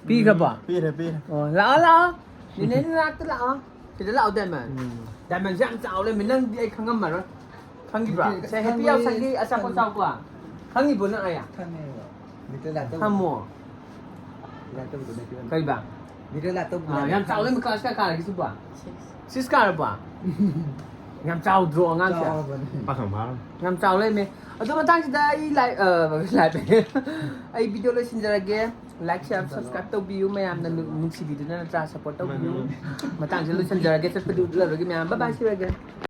ꯄꯤꯈ꯭ꯔꯕꯣ? ꯄꯤꯔꯦ, ꯄꯤꯔꯦ꯫ ꯑꯣ, ꯂꯥꯛꯑꯣ, ꯂꯥꯛꯑꯣ꯫ ꯅꯦꯅꯦ ꯅꯅꯥꯛꯇ ꯂꯥꯛꯑꯣ꯫ ꯁꯤꯗ ꯂꯥꯛꯑꯣ, ꯗꯥꯏꯃꯟ꯫ ꯎꯝ꯫ ꯗꯥꯏꯃꯟꯁꯦ ꯌꯥꯝ ꯆꯥꯎ ꯂꯩꯔꯝꯃꯦ꯫ ꯅꯪꯗꯤ ꯑꯩ ꯈꯪꯉꯝꯃꯔꯣꯏ꯫ ꯈꯪꯈꯤꯕ꯭ꯔꯣ? ꯅꯠꯇꯦ, ꯁꯦ, ꯍꯦꯄꯤ ꯈꯪꯉꯦ, ꯌꯥꯎꯁꯪꯒꯤ ꯑꯆꯥꯄꯣꯠ ꯈꯪꯉꯦ꯫ ꯆꯥꯎꯀꯣ꯫ ꯈꯪꯉꯤꯕꯣ ꯅꯪ ꯑꯩ? ꯈꯪꯉꯦꯕ꯫ ꯃꯤꯇꯔ ꯂꯥꯛꯇꯕ꯫ ꯊꯝꯃꯣ꯫ ꯂꯥꯛꯇꯕꯗꯣ ꯅꯠꯇꯦꯕ꯫ ꯀꯩꯕ? ꯃꯤꯇꯔ ꯂꯥꯛꯇꯕꯗꯣ ꯑꯥ, ꯅꯠꯇꯦꯕ꯫ ꯌꯥꯝ ꯆꯥꯎ ꯂꯩꯔꯝꯃꯦ꯫ ꯀ꯭ꯂꯥꯁ ꯀꯌꯥ ꯀꯥꯔꯒꯦ ꯁꯤꯕꯣ? ꯁꯤꯛꯁ꯫ ꯁꯤꯛꯁ ꯀꯥꯔꯕꯣ? ꯌꯥꯝ ꯆꯥꯎꯗ꯭ꯔꯣ ꯑꯉꯥꯡꯁꯦ? ꯆꯥꯎꯔꯕꯅꯦ꯫ ꯄꯥꯈꯪ ꯐꯥꯔꯝ꯫ ꯌꯥꯝ ꯆꯥꯎ ꯂꯩꯔꯝꯃꯦ꯫ ꯑꯗꯨ ꯃꯇꯥꯡꯁꯤꯗ ꯑꯩ ꯂꯥꯏ ꯂꯥꯏ ꯑꯩ ꯚꯤꯗꯤꯑꯣ ꯂꯣꯏꯁꯤꯟꯖꯔꯒꯦ꯫ ꯂꯥꯏꯛ ꯁꯤꯌꯥꯔ ꯁꯕꯁꯀ꯭ꯔꯥꯏꯕ ꯇꯧꯕꯤꯌꯨ ꯃꯌꯥꯝꯅ ꯅꯨꯡꯁꯤꯕꯤꯗꯨꯅ ꯅꯠꯇ꯭ꯔꯥ ꯁꯞꯄꯣꯔꯠ ꯇꯧꯕꯤꯌꯨ꯫ ꯃꯇꯥꯡꯁꯤꯗ ꯂꯣꯏꯁꯤꯟꯖꯔꯒꯦ꯫ ꯆꯠꯄꯗꯤ ꯎꯠꯂꯔꯣꯏꯒꯦ ꯃꯌꯥꯝ꯫ ꯕꯥꯏ ꯕꯥꯏ ꯁꯤꯔꯒꯦ꯫